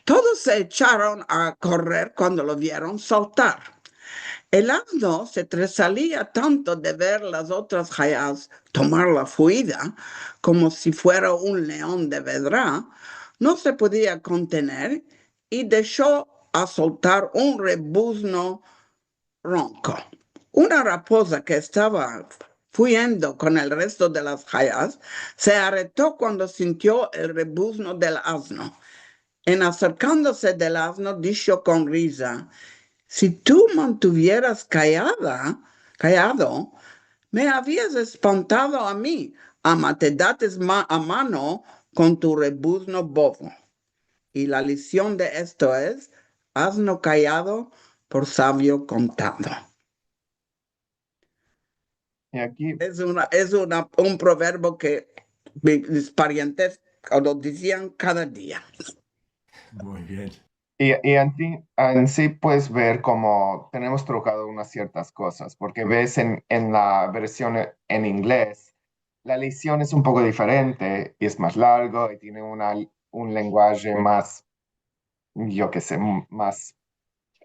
Todos se echaron a korrer kuando lo vieron saltar. El azno se tresalia tanto de ver las otras hayas tomar la fuida, komo si fuera un leon de vedra, no se podia kontener i desho a soltar un rebuzno ronko. Una rapoza ke estava fuyendo kon el resto de las hayas se arreto kuando sintio el rebuzno del azno. En aserkandose del azno, disho kon riza: "Si tu mantuvieras kayada, kayado, me avias espantado a mi, ama te dates ma-, a mano kon tu rebuzno bovo." I la lesion de esto es: azno kayado por savio kontado. I aki es una, es una, un proverbio ke mi, mis parientes lo dizian kada dia. Muy bien. I, i ansi, ansi puedes ver komo tenemos trokado unas siertas kozas, porke ves en, en la version en inglez, la lesion es un poko diferente i es mas largo i tiene una, un lenguaje mas, yo ke se, m-, mas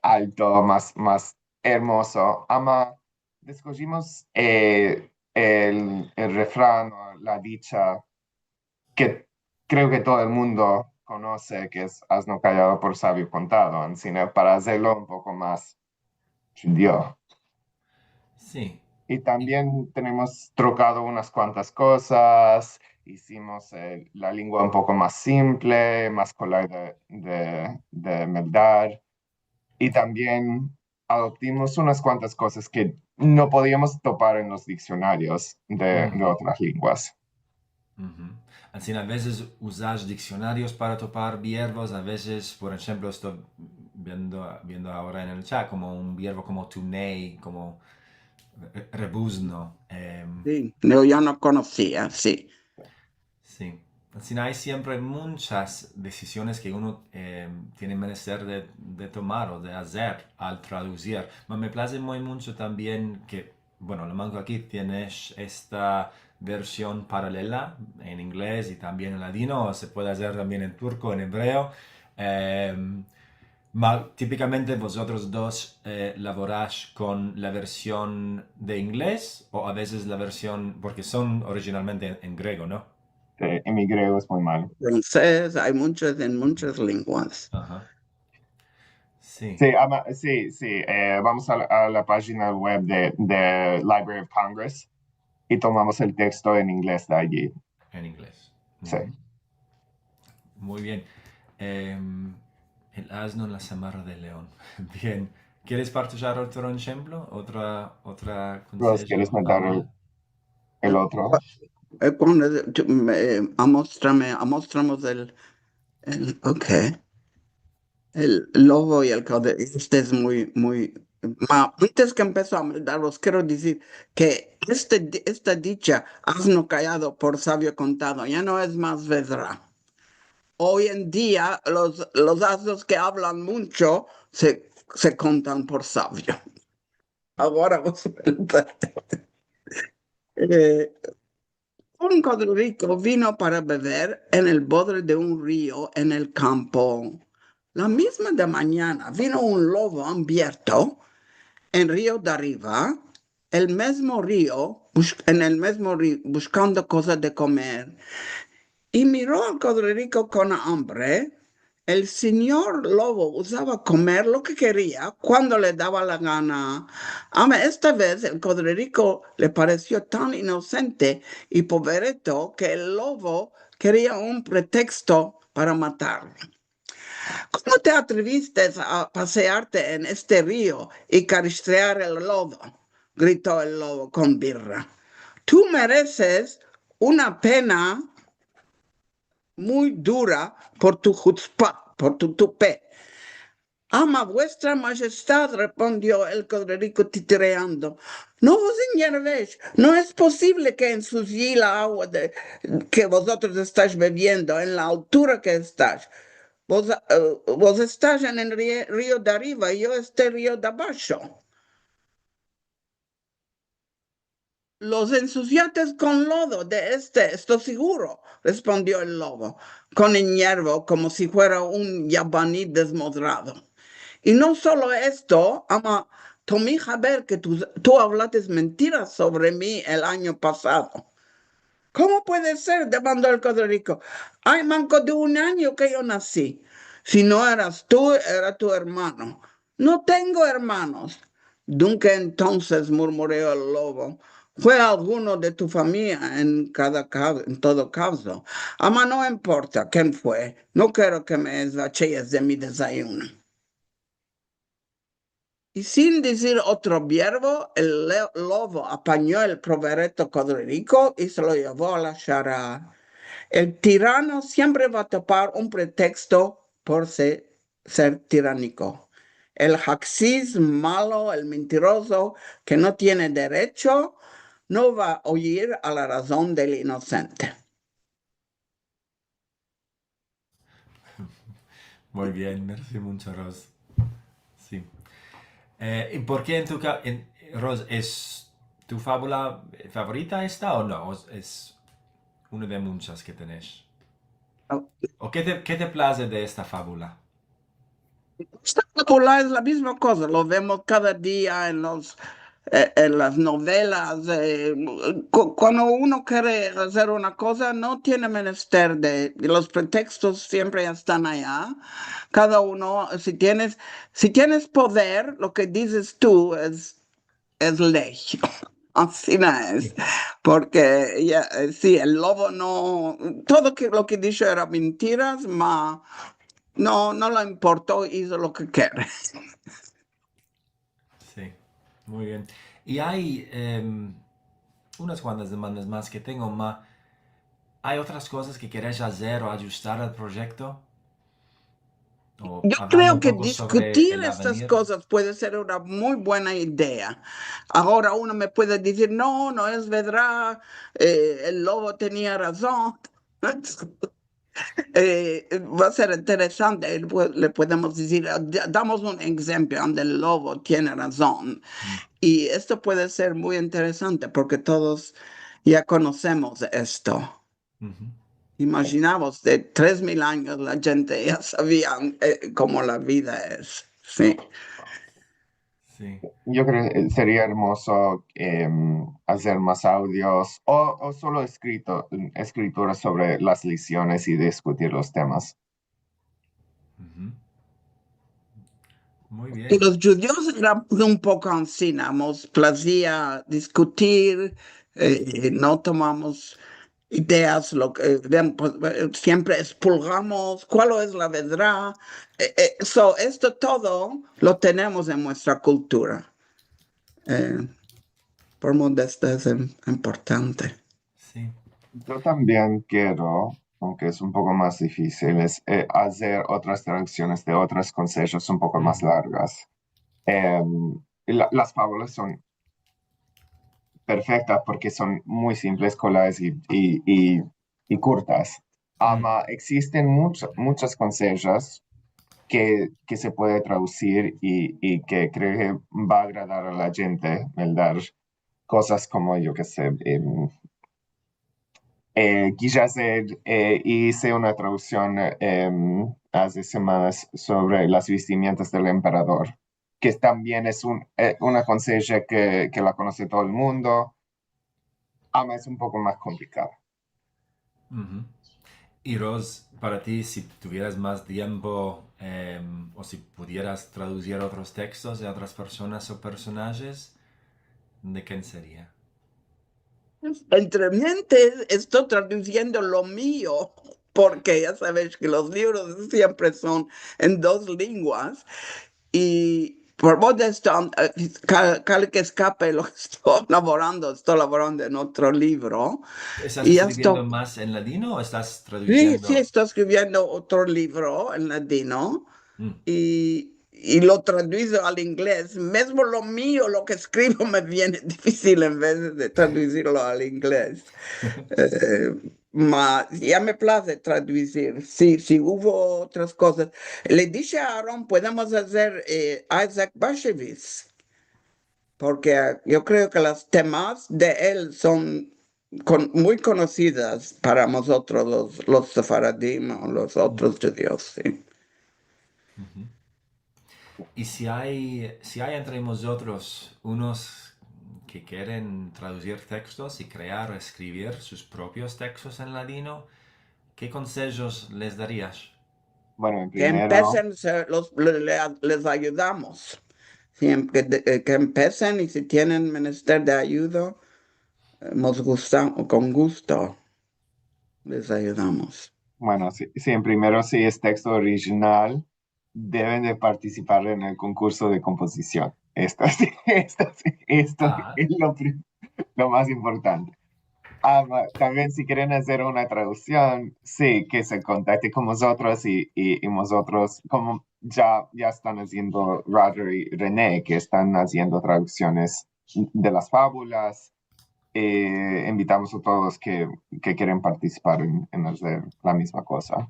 alto, mas, mas ermozo. Ama, eskojimos, eh, el, el refran o la dicha ke kreo ke todo el mundo konose, ke es "Azno kayado por savio kontado", ansina para azerlo un poko mas djudio. Si. I tambien tenemos trokado unas kuantas kozas, izimos, eh, la lengua un poko mas simple, mas kolay de, de, de meldar. I tambien adoptimos unas kuantas kozas ke no podiamos topar en los diksionarios de, de otras lenguas. Ansina, a vezes uzas diksionarios para topar vierbos, a vezes, por enshemplo, esto viendo, viendo agora en el chat, komo un vierbo komo tunei, komo re-, rebuzno, em. Si, no, yo no konosia, si. Si. Ansina ay siempre munchas desisiones ke uno, em, tiene menester de, de tomar o de azer al traduzir. Ma me plaze muy muncho tambien ke, bueno, lo manko aki tienes esta version paralela en inglez i tambien en ladino, o se puede azer tambien en turko, en ebreo. Em, ma, tipikamente vozotros dos, eh, lavorash kon la version de inglez o a vezes la version, porke son orijinalmente en, en grego, no? Eh, i mi grego es muy malo. Fransez, ay munchas, en munchas lenguas. Aha. Si. Si, ama, si, si, eh, vamos a la, a la pajina web de, de Library of Congress i tomamos el teksto en inglez de ayi. En inglez. Si. Muy bien. Em, el azno en la samarra del leon. Bien. Keres partajar otro enshemplo? Otra, otra konsejo? Ros, keres mandar el, el otro? Eh, kuando, tu, me, amostrame, amostramos el, el, ok. El lobo i el kordero, este es muy, muy, ma, antes ke empiece a mandar, vos kero dizir ke este di-, esta dicha, "Azno kayado por savio kontado", ya no es mas vedra. Hoy en dia, los, los aznos ke avlan muncho se, se kontan por savio. Agora, eh, un kodreriko vino para bever en el bodre de un rio en el kampo. La mizma de manyana vino un lovo ambierto en rio de ariva, el mizmo rio, bush-, en el mizmo rio, bushkando koza de komer. I miro al kodreriko kon ambre. El sinyor lovo usava komer lo ke keria, kuando le dava la gana. Ama esta vez el kodreriko le paresio tan inosente i povereto ke el lovo keria un preteksto para matarlo. "Komo te atrevistes a pasearte en este rio i karistrear el lodo?", grito el lovo kon birra. "Tu mereses una pena muy dura por tu hutzpa, por tu tupe." "Ama, vuestra majestad", respondio el kodreriko titireando, "no vos enyervesh. No es posivle ke ensusie la agua de, ke vozotros estais beviendo en la altura ke estais. Vos, eh, vos estais en el rie-, rio de ariva i yo este rio de abasho." "Los ensusiates kon lodo de este, esto siguro", respondio el lovo, kon enyervo, komo si fuera un yabani dezmodrado. "I no solo esto, ama, tomi haber ke tu, tu avlates mentiras sovre mi el anyo pasado." "Komo puede ser?", demando el kodreriko. "Ay manko de un anyo ke yo nasi. Si no eras tu, era tu ermano." "No tengo ermanos." "Dunke entonses", murmureo el lovo, "fue alguno de tu famiya en kada ka-, en todo kavzo. Ama no importa ken fue, no kero ke me ezvachees de mi dezayuno." I sin dizir otro biervo, el le-, lovo apanyo el povereto kodreriko i se lo yevo a la shara. El tirano siempre va a topar un preteksto por se-, ser tiraniko. El haksis malo, el mentirozo, ke no tiene derecho, no va a oyir a la razon del inosente. Muy bien, mersi muncho, Ros. Si. Eh, i por ke en tu ka-, en, Ros, es tu fabula favorita esta o no? O es, es una de munchas ke tenesh? O ke te, ke te plaze de esta fabula? Esta fabula es la mizma koza, lo vemos kada dia en los, eh, en las novelas, eh, ku-, kuando uno kere azer una koza, no tiene menester de, los pretekstos siempre estan aya. Kada uno, si tienes, si tienes poder, lo ke dizes tu es, es ley. Ansina es. Porke ya, eh, si el lovo no, todo ke, lo ke disho era mentiras, ma no, no le importo, izo lo ke kere. Si, muy bien. I ay, em, unas kuantas demandas mas ke tengo, ma, ay otras kozas ke keresh azer o ajustar al proyekto? O, yo kreo ke diskutir estas kozas puede ser una muy buena idea. Agora uno me puede dizir, "No, no es verdad, eh, el lovo tenia razon." Eh, va a ser interesante, eh, pu-, le podemos dizir, ah, da-, damos un enshemplo ande el lovo tiene razon. I esto puede ser muy interesante porke todos ya konosemos esto. Imajinamos, de tres mil anyos la djente ya savian, eh, komo la vida es. Si. Si. Yo kreo, eh, seria ermozo, em, azer mas audios o, o solo eskrito, eskritura sovre las leksiones i diskutir los temas. Muy bien. I los djudios eramos un poko ansina, mos plazia diskutir, eh, no tomamos ideas, lo ke, eh, vem-, pues, eh, siempre espulgamos, kual es la verdad? Eh, eh, so, esto todo lo tenemos en muestra kultura. Eh, por modo esto es im-, importante. Si. Yo tambien kero, aunke es un poko mas difisil, es, eh, azer otras traduksiones de otros konsejos un poko mas largas. Em, la, las favolas son perfektas porke son muy simples, koladas i, i, i, i kurtas. Ama egzisten much-, muchas konsejas ke, ke se puede tradusir i, i ke kreo ke va a agradar a la djente, el dar kozas komo, yo ke se, em, eh, kizas, eh, eh, ize una traduksion, em, aze semanas sovre las vestimientas del emperador, ke tambien es un, eh, una konseja ke, ke la konose todo el mundo, ama es un poko mas komplikada. I Rose, para ti, si tuvieras mas tiempo, em, o si pudieras traduzir otros tekstos de otras personas o personajes, de ken seria? Entre mientes, esto traduziendo lo mio, porke ya saves ke los livros siempre son en dos lenguas, i por modo de esto, eh, kal-, kal ke eskape lo ke esto lavorando, esto lavorando en otro livro. Estas eskriviendo mas en ladino o estas traduziendo? Si, si, esto eskriviendo otro livro en ladino, i, i lo traduzo al inglez. Mezmo lo mio, lo ke eskrivo, me viene difisil en vez de traduzirlo al inglez. Eh, ma ya me plaze traduzir. Si, si uvo otras kozas. Le dishe a Aaron, podemos azer, eh, Isaac Bashevis, porke, ah, yo kreo ke las temas de el son kon-, muy konosidas para mozotros los, los sefaradim o los otros djudios, si. I si ay, si ay entre mozotros unos ke keren traduzir tekstos i krear, eskrivir sus propios tekstos en ladino, ke konsejos les darias? Bueno, en Ke primero, empesen, se, los, le, le, les ayudamos. Siempre ke, eh, ke empesen, i si tienen menester de ayuda, eh, mos gusta, kon gusto les ayudamos. Bueno, si, si en primero, si es teksto orijinal, deven de partisipar en el konkurso de kompozision. Esto si, esto si, esto es lo pri-, lo mas importante. Ah, ma-, tambien si keren azer una traduksion, si, ke se kontakte kon mozotros i, i, i mozotros, komo ya, ya estan aziendo Roger i René, ke estan aziendo traduksiones de las fabulas, eh, invitamos a todos ke, ke keren partisipar en, en azer la mizma koza.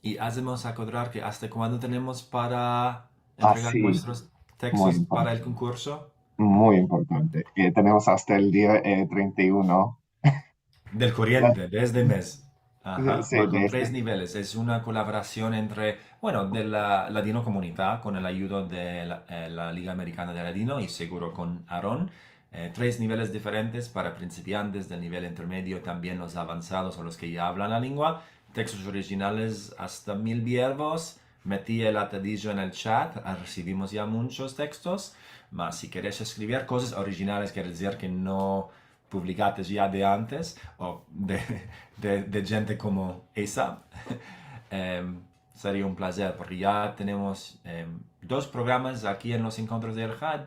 I azemos akodrar ke asta kuando tenemos para entregar muestros tekstos para el konkurso? Muy importante. Eh, tenemos asta el dia, eh, trenta i uno. Del koriente, de este mez. Aha, si, va kon tres niveles. Es una kolaborasion entre, bueno, de la Ladinokomunita, kon el ayudo de la, eh, la Liga Amerikana de Ladino i seguro kon Aaron. Eh, tres niveles diferentes para prinsipiantes, del nivel intermedio, tambien los avansados o los ke ya avlan la lengua. Tekstos orijinales asta mil verbos. Meti el atadijo en el chat, ah, resivimos ya munchos tekstos. Ma si keres eskrivir kozas orijinales, kere dizir ke no publikates ya de antes, o de, de, de djente komo esa, em, seria un plazer, porke ya tenemos, em, dos programas aki en los enkontros de Erhad,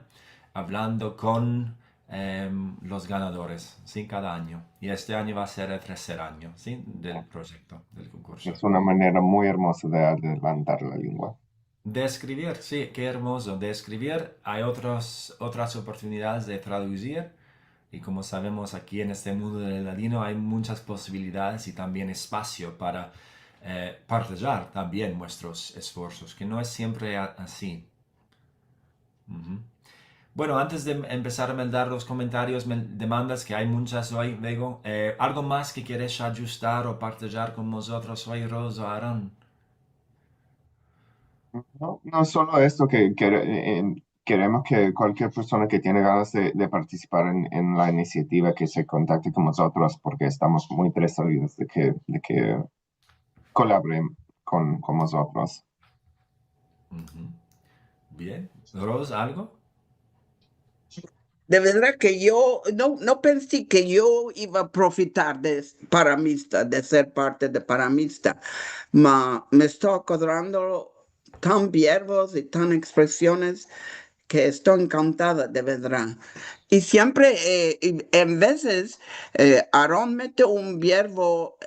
avlando kon, em, los ganadores, si, kada anyo. I este anyo va a ser el terser anyo, si, del proyekto, del konkurso. Es una manera muy ermoza de adelantar la lengua. De eskrivir, si, ke ermozo. De eskrivir, ay otros, otras oportunidades de traduzir. I komo savemos, aki en este mundo del ladino ay munchas posibilidades i tambien espasio para, eh, partejar tambien muestros esforsos, ke no es siempre a-, ansi. Bueno, antes de empesar a meldar los komentarios, me demandas ke ay munchas oy, Vego. Eh, algo mas ke keres adjustar o partejar kon mozotros oy, Rose o Aaron? No, no solo esto, ke, ke, eh, keremos ke kualkier persona ke tiene ganas de, de partisipar en, en la inisiativa, ke se kontakte kon mozotros, porke estamos muy interesados de ke, de ke kolaboren kon, kon mozotros. Bien. Rose, algo? De verdad ke yo no, no pensi ke yo iva a profitar de s-, Paramista, de ser parte de Paramista, ma me esto akodrando tan verbos i tan ekspresiones ke esto enkantada, de verdad. I siempre, eh, i en vezes, eh, Aaron mete un verbo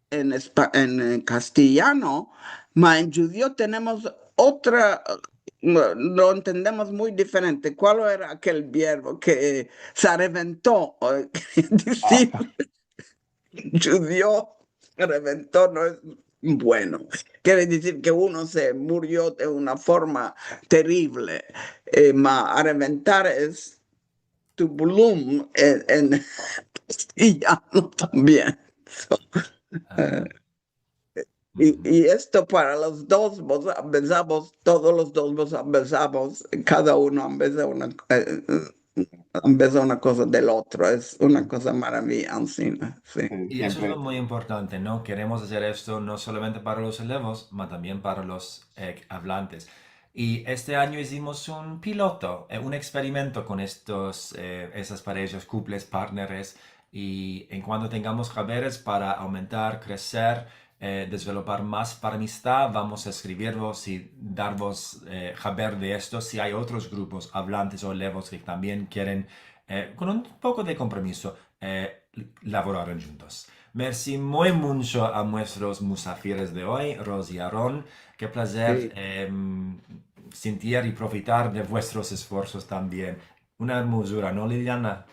en espa-, en, eh, kastelyano, ma en djudio tenemos otra, eh, lo, lo entendemos muy diferente. Kual era akel verbo ke se revento? Eh, kere dizir, djudio, revento no es bueno. Kere dizir ke uno se murio de una forma terrible. Eh, ma reventar es to bloom en, en kastelyano tambien. So, eh, i, i esto para los dos, mos ambezamos, todos los dos mos ambezamos, kada uno ambeza una, eh, ambeza una koza del otro, es una koza maraviya, si, si. I esto es lo muy importante, no? Keremos azer esto no solamente para los elevos, ma tambien para los, eh, avlantes. I este anyo izimos un piloto, eh, un eksperimento kon estos, eh, esas pareshas, kuples, partneres, i en kuanto tengamos haberes para aumentar, kreser, eh, dezvelopar mas para amistad, vamos a eskrivirvos i darvos, eh, haber de esto, si ay otros grupos, avlantes o elevos ke tambien keren, eh, kon un poko de kompromiso, eh, lavorar djuntos. Mersi muy muncho a muestros musafires de oy, Ros i Aron. Ke plazer, si, em, sintir i profitar de vuestros esforsos tambien. Una ermozura, no, Liliana?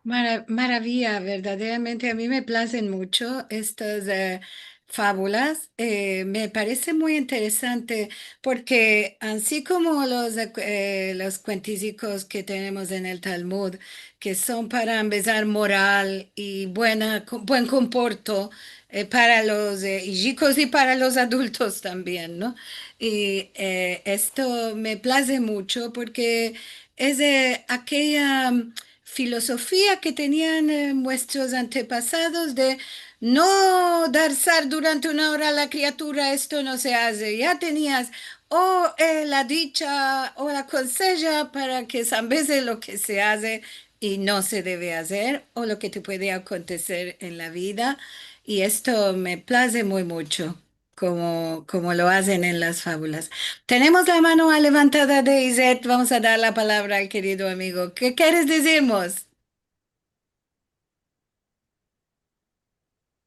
Mara-, maraviya, verdaderamente a mi me plazen muncho estas, eh, fabulas. Eh, me parese muy interesante porke ansi komo los, eh, los kuentizikos ke tenemos en el Talmud, ke son para ambezar moral i buena, buen komporto, eh, para los, eh, ijikos i para los adultos tambien, no? I, eh, esto me plaze muncho porke es, eh, akeya, mm, filozofia ke tenian, eh, muestros antepasados de no darsar durante una ora a la kriatura, esto no se aze. Ya tenias o, eh, la dicha o la konseja para ke se ambeze lo ke se aze i no se deve azer, o lo ke te puede akonteser en la vida. I esto me plaze muy muncho, komo, komo lo azen en las fabulas. Tenemos la mano levantada de Izet. Vamos a dar la palavra al kerido amigo. Ke keres dizirmos?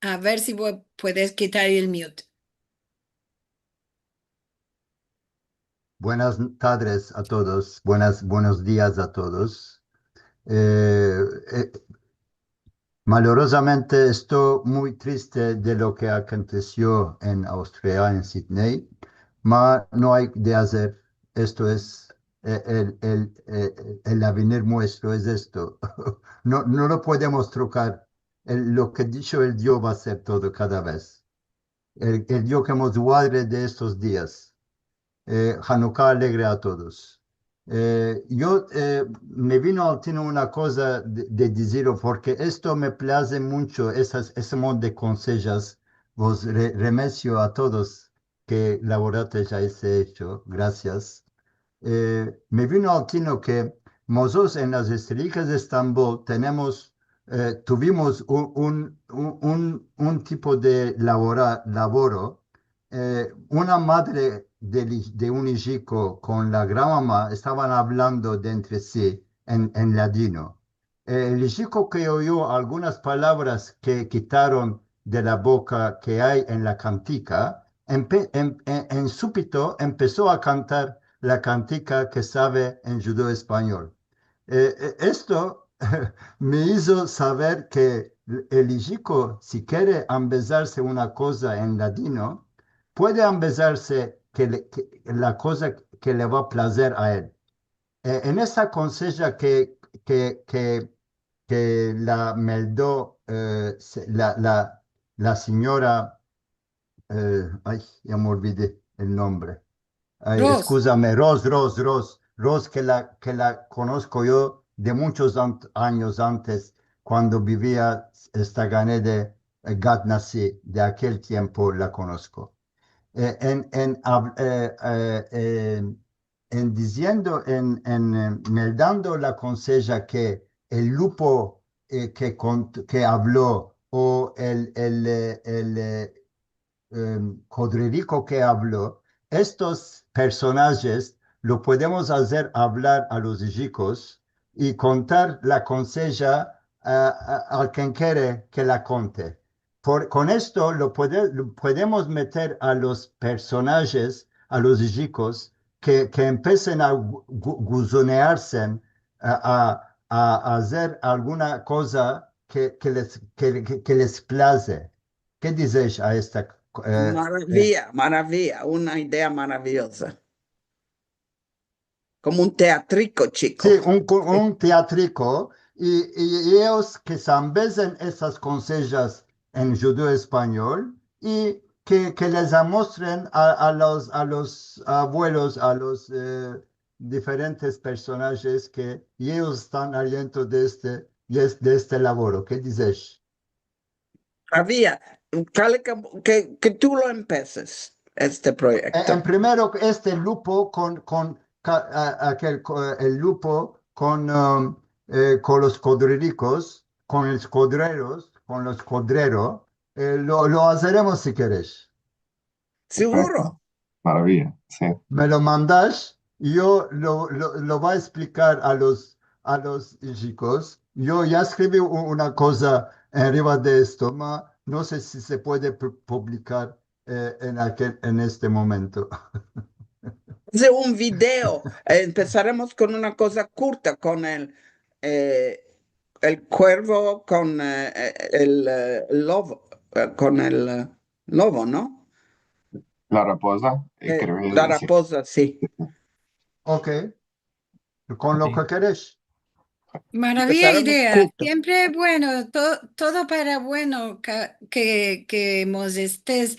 A ver si pu-, puedes kitar el mute. Buenas tardes a todos, buenas, buenos dias a todos. Eh, eh, malorozamente esto muy triste de lo ke akontesio en Austria, en Sydney, ma no ay de azer. Esto es, eh, el, el, eh, el avenir muestro es esto. No, no lo podemos trokar. El, lo ke disho el Dio va a ser todo kada vez. El, el Dio ke mos guarde de estos dias. Eh, Hanuka alegre a todos. Eh, yo, eh, me vino al tino una koza de, de dizirlo, porke esto me plaze muncho, esas, ese mon de konsejas. Vos re-, remesio a todos ke lavorates a ese echo. Grasias. Eh, me vino al tino ke mozotros en las Estelijas de Estambol tenemos, eh, tuvimos un, un, un, un, un tipo de lavora-, lavoro. Eh, una madre de li-, de un ijiko kon la granmama estavan avlando de entre si en, en ladino. Eh, el ijiko ke oyo algunas palavras ke kitaron de la boka ke ay en la kantika, empe-, em-, en, en supito empeso a kantar la kantika ke save en djudeo-espanyol. Eh, eh, esto me izo saver ke el ijiko, si kere ambezarse una koza en ladino, puede ambezarse ke le, ke, la koza ke le va plazer a el. Eh, en esa konseja ke, ke, ke, ke la meldo, eh, se-, la, la, la sinyora, eh, ay, ya me olvide el nombre. Ay, Ros. Eskuzame, Ros, Ros, Ros. Ros, ke la, ke la konosko yo de munchos an-, anyos antes, kuando bivia esta gane de, eh, Gatnasi, de akel tiempo la konosko. Eh, en, en, av-, eh, eh, en en diziendo, en, en, eh, meldando la konseja ke el lupo, eh, ke kont-, ke avlo, o el, el, eh, el, eh, em, kodreriko ke avlo, estos personajes lo podemos azer avlar a los ijikos i kontar la konseja a, a, a ken kere ke la konte. Por, kon esto lo puede, lo podemos meter a los personajes, a los ijikos, ke, ke empesen a gu-, gu-, guzonearse, a, a, a azer alguna koza ke, ke les, ke, ke, ke les plaze. Ke dizesh a esta, e, e? Maraviya, maraviya, una idea maraviyoza. Komo un teatriko chiko. Si, un, un teatriko, i, i eyos ke se ambezen esas konsejas en djudeo-espanyol, i ke, ke les amostren a, a los, a los avuelos, a los, e, diferentes personajes ke eyos estan al tanto de este, de es-, de este lavoro. Ke dizesh? Avia, kale ke, ke, ke tu lo empeses, este proyekto. En, en primero, este lupo kon, kon, ka-, a, akel ko-, el lupo kon, um, e, kon los kodrerikos, kon los kodreros, kon los kodrero, e, lo, lo azeremos si keresh. Siguro. Perfekto. Maraviya, si. Me lo mandash, yo lo, lo, lo vo a eksplikar a los, a los chikos. Yo ya eskrivi u-, una koza enriva de esto, ma no se si se puede pu-, publikar, e, en akel, en este momento. Aze un video. E, empesaremos kon una koza kurta, kon el, e, el kuervo, kon, e, el, e, lovo, e, kon el, e, lovo, no? La rapoza, e, e, kreo ke la rapoza, si. Okey. Kon lo ke keresh. Maraviya idea. Siempre bueno, to-, todo para bueno ka-, ke, ke mos estes,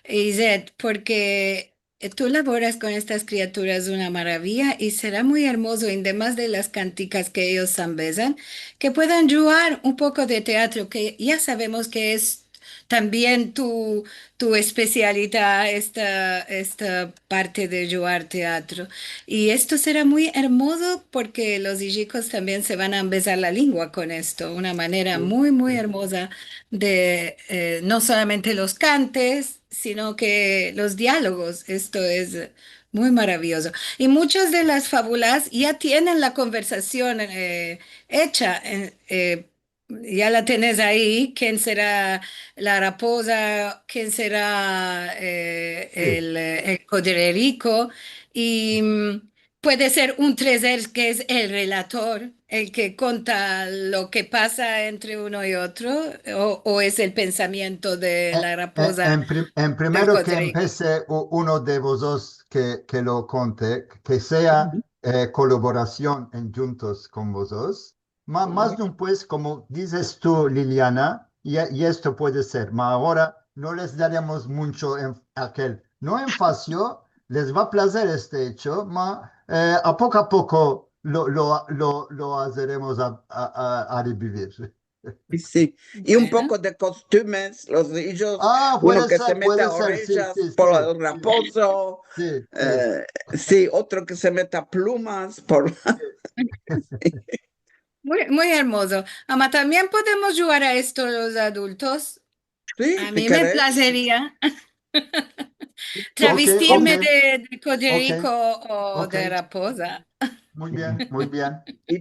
Izet, porke, e, tu lavoras kon estas kriaturas una maraviya i sera muy ermozo, ademas de las kantikas ke eyos ambezan, ke puedan djugar un poko de teatro, ke ya savemos ke es tambien tu, tu espesialidad, esta, esta parte de djugar teatro. I esto sera muy ermozo porke los ijikos tambien se van a ambezar la lengua kon esto, una manera muy, muy ermoza de, e, no solamente los kantes, sino ke los dialogos. Esto es muy maraviyozo. I muchas de las favulas ya tienen la konversasion, e, echa, en, e, ya la tenes ayi, ken sera la rapoza, ken sera, e, el, e, el kodreriko, i, mm, puede ser un trezer ke es el relator, el ke konta lo ke pasa entre uno i otro, o, o es el pensamiento de la rapoza, en, en prim-, en primero ke empese u-, uno de vozotros ke, ke lo konte, ke sea, e, kolaborasion en djuntos kon vozotros. Ma-, mas despues, komo dizes tu, Liliana, i, i esto puede ser, ma agora no les daremos muncho en-, akel. No enfasio, les va a plazer este echo, ma, e, a poko a poko lo, lo, lo, lo azeremos a, a, a, a revivir. Si. I un poko de kostumes, los ijos, uno ke se meta orejas por el rapozo, si, otro ke se meta plumas por la... Muy, muy ermozo. Ama, tambien podemos djugar a esto los adultos. Si, si keres. A mi me plazeria travestirme de, de kodreriko o de rapoza. Muy bien, muy bien. I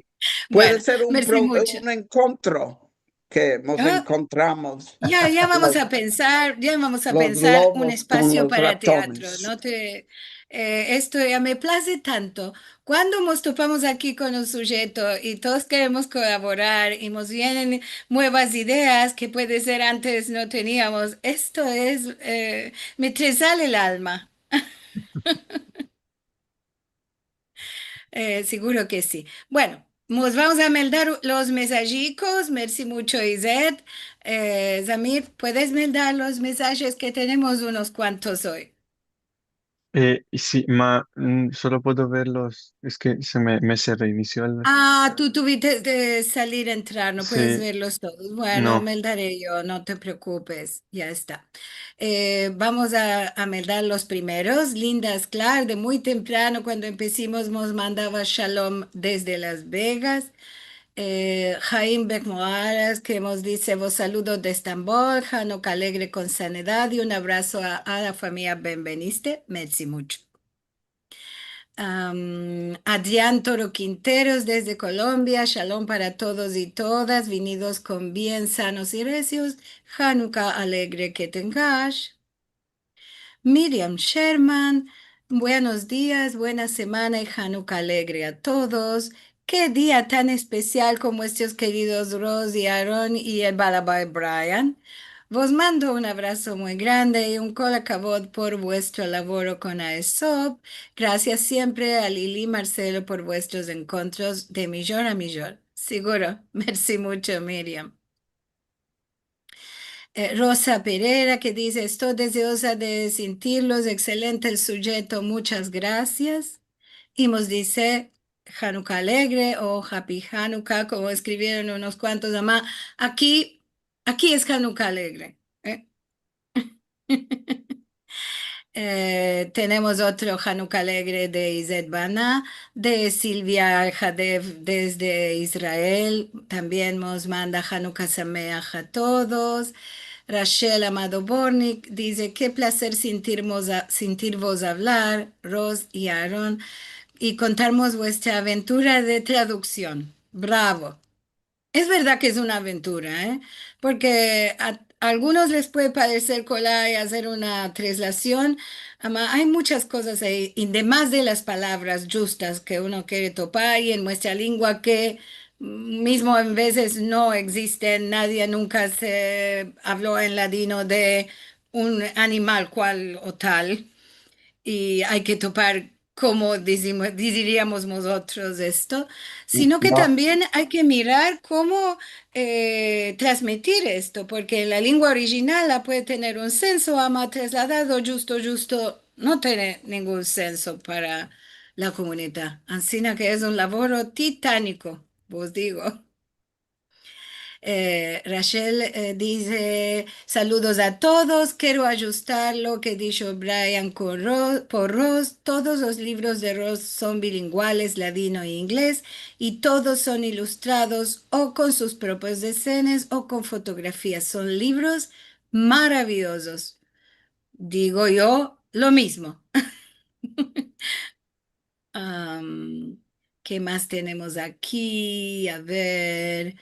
puede ser un enkontro ke mos enkontramos. Ya, ya vamos a pensar, ya vamos a pensar un espasio para teatro, no te, e, esto ya me plaze tanto. Kuando mos topamos aki kon un sujeto i todos keremos kolaborar i mos vienen muevas ideas ke puede ser antes no teniamos, esto es, e, me tresale el alma. E, siguro ke si. Bueno, mos vamos a meldar los mesajikos. Mersi muncho, Izet. E, Zamir, puedes meldar los mesajes ke tenemos unos kuantos oy? E, si, ma, mm, solo puedo verlos, es ke se me, me se reinisiyo el... A, tu tuviste de salir, entrar, no puedes verlos todos. Bueno, meldare yo, no te preokupes, ya esta. E, vamos a, a meldar los primeros. Linda Sklar, de muy temprano, kuando empesimos, mos mandava shalom desde Las Vegas. E, Haim Bekmoaras, ke mos dize, vos saludo de Estambol, Hanuka alegre kon sanidad i un abraso a, a la famiya Benveniste. Mersi muncho. Am, Adrián Toro Quinteros desde Colombia, shalom para todos i todas, vinidos kon bien, sanos i resios, Hanuka alegre ke tengash. Miriam Sherman, buenos dias, buena semana i Hanuka alegre a todos. Ke dia tan espesial kon vuestros keridos Rose i Aaron i el balabai Brian. Vos mando un abraso muy grande i un kol akavod por vuestro lavoro kon Aesop. Grasias siempre a Lili, Marcelo, por vuestros enkontros de mijor a mijor. Siguro. Mersi muncho, Miriam. Eh, Rosa Pereira, ke dize: "Esto dezeoza de sintirlos, ekselente el sujeto, munchas grasias." I mos dize Hanuka Alegre o Happy Hanuka, komo eskrivieron unos kuantos, ama, aki, aki es Hanuka Alegre, e? Eh, tenemos otro Hanuka Alegre de Izet Bana, de Silvia Alhadev desde Israel. Tambien mos manda Hanuka Sameach a todos. Rachel Amado Bornik dize: "Ke plazer sintirmos a-, sintirvos avlar, Rose i Aaron, i kontarmos vuestra aventura de traduksion." Bravo. Es verdad ke es una aventura, e? Porke a, a algunos les puede pareser kolay azer una traslasion, ama ay munchas kozas ayi, i demas de las palavras djustas ke uno kere topar, i en muestra lengua ke, mm, mizmo en vezes no egzisten, nadie nunka se avlo en ladino de un animal kual o tal, i ay ke topar komo dizimo-, diziriamos mozotros esto, sino ke tambien ay ke mirar komo, eh, transmitir esto, porke la lengua orijinal la puede tener un senso, ama trasladado djusto, djusto, no tiene ningun senso para la komunidad. Ansina ke es un lavoro titaniko, vos digo. Eh, Rachel, eh, dize: "Saludos a todos. Kero adjustar lo ke disho Brian kon Ro-, por Rose. Todos los livros de Rose son bilinguales, ladino e inglez, i todos son ilustrados o kon sus propios desenes o kon fotografias. Son livros maraviozos." Digo yo lo mizmo. Am, ke mas tenemos aki? A ver,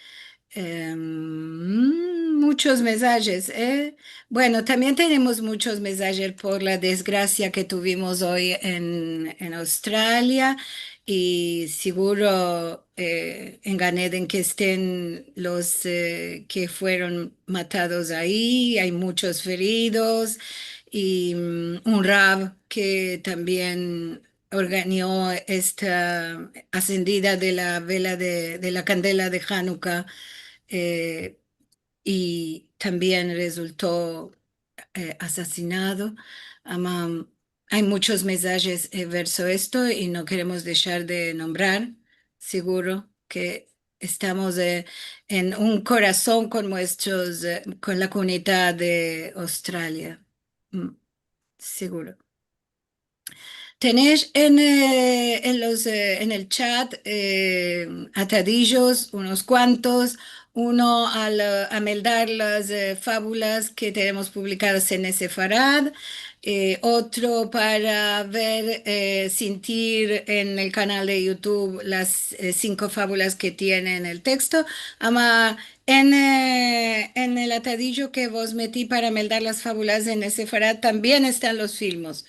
em, mm, munchos mensajes, e? Bueno, tambien tenemos munchos mensajes por la desgrasia ke tuvimos oy en, en Australia, i siguro, eh, en Gan Eden ke esten los, eh, ke fueron matados ayi. Ay munchos feridos, i, mm, un rav ke tambien organio esta asendida de la vela de, de la kandela de Hanuka, eh, i tambien rezulto, eh, asasinado. Ama, ay munchos mensajes, eh, verso esto, i no keremos deshar de nombrar, siguro ke estamos, eh, en un korason kon muestros, eh, kon la komunidad de Australia. Mm, siguro. Tenesh en, eh, en los, eh, en el chat, eh, atadijos, unos kuantos, uno al, eh, ameldar las, eh, fabulas ke tenemos publikadas en Sefarad, eh, otro para ver, eh, sintir en el kanal de YouTube las, eh, sinko fabulas ke tienen el teksto. Ama en, eh, en el atadijo ke vos meti para ameldar las fabulas en Sefarad tambien estan los filmos,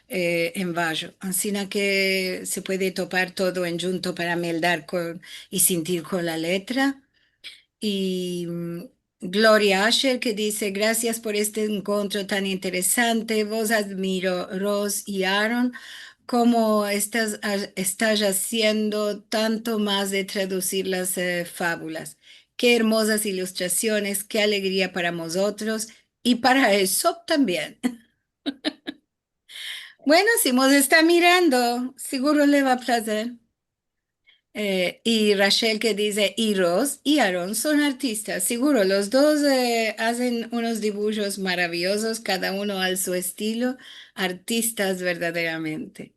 eh, en vayo. Ansina ke se puede topar todo endjunto para ameldar kon, i sintir kon la letra. I, mm, Gloria Asher ke dize: "Grasias por este enkontro tan interesante. Vos admiro, Rose i Aaron, komo estas, a-, estaj aziendo tanto mas de tradusir las, eh, fabulas. Ke ermozas ilustrasiones, ke alegria para mozotros i para Aesop tambien." Bueno, si mos esta mirando, siguro le va a plazer. Eh, i Rachel ke dize: "I Rose i Aaron son artistas." Siguro, los dos, eh, azen unos dibujos maraviozos, kada uno al su estilo, artistas verdaderamente.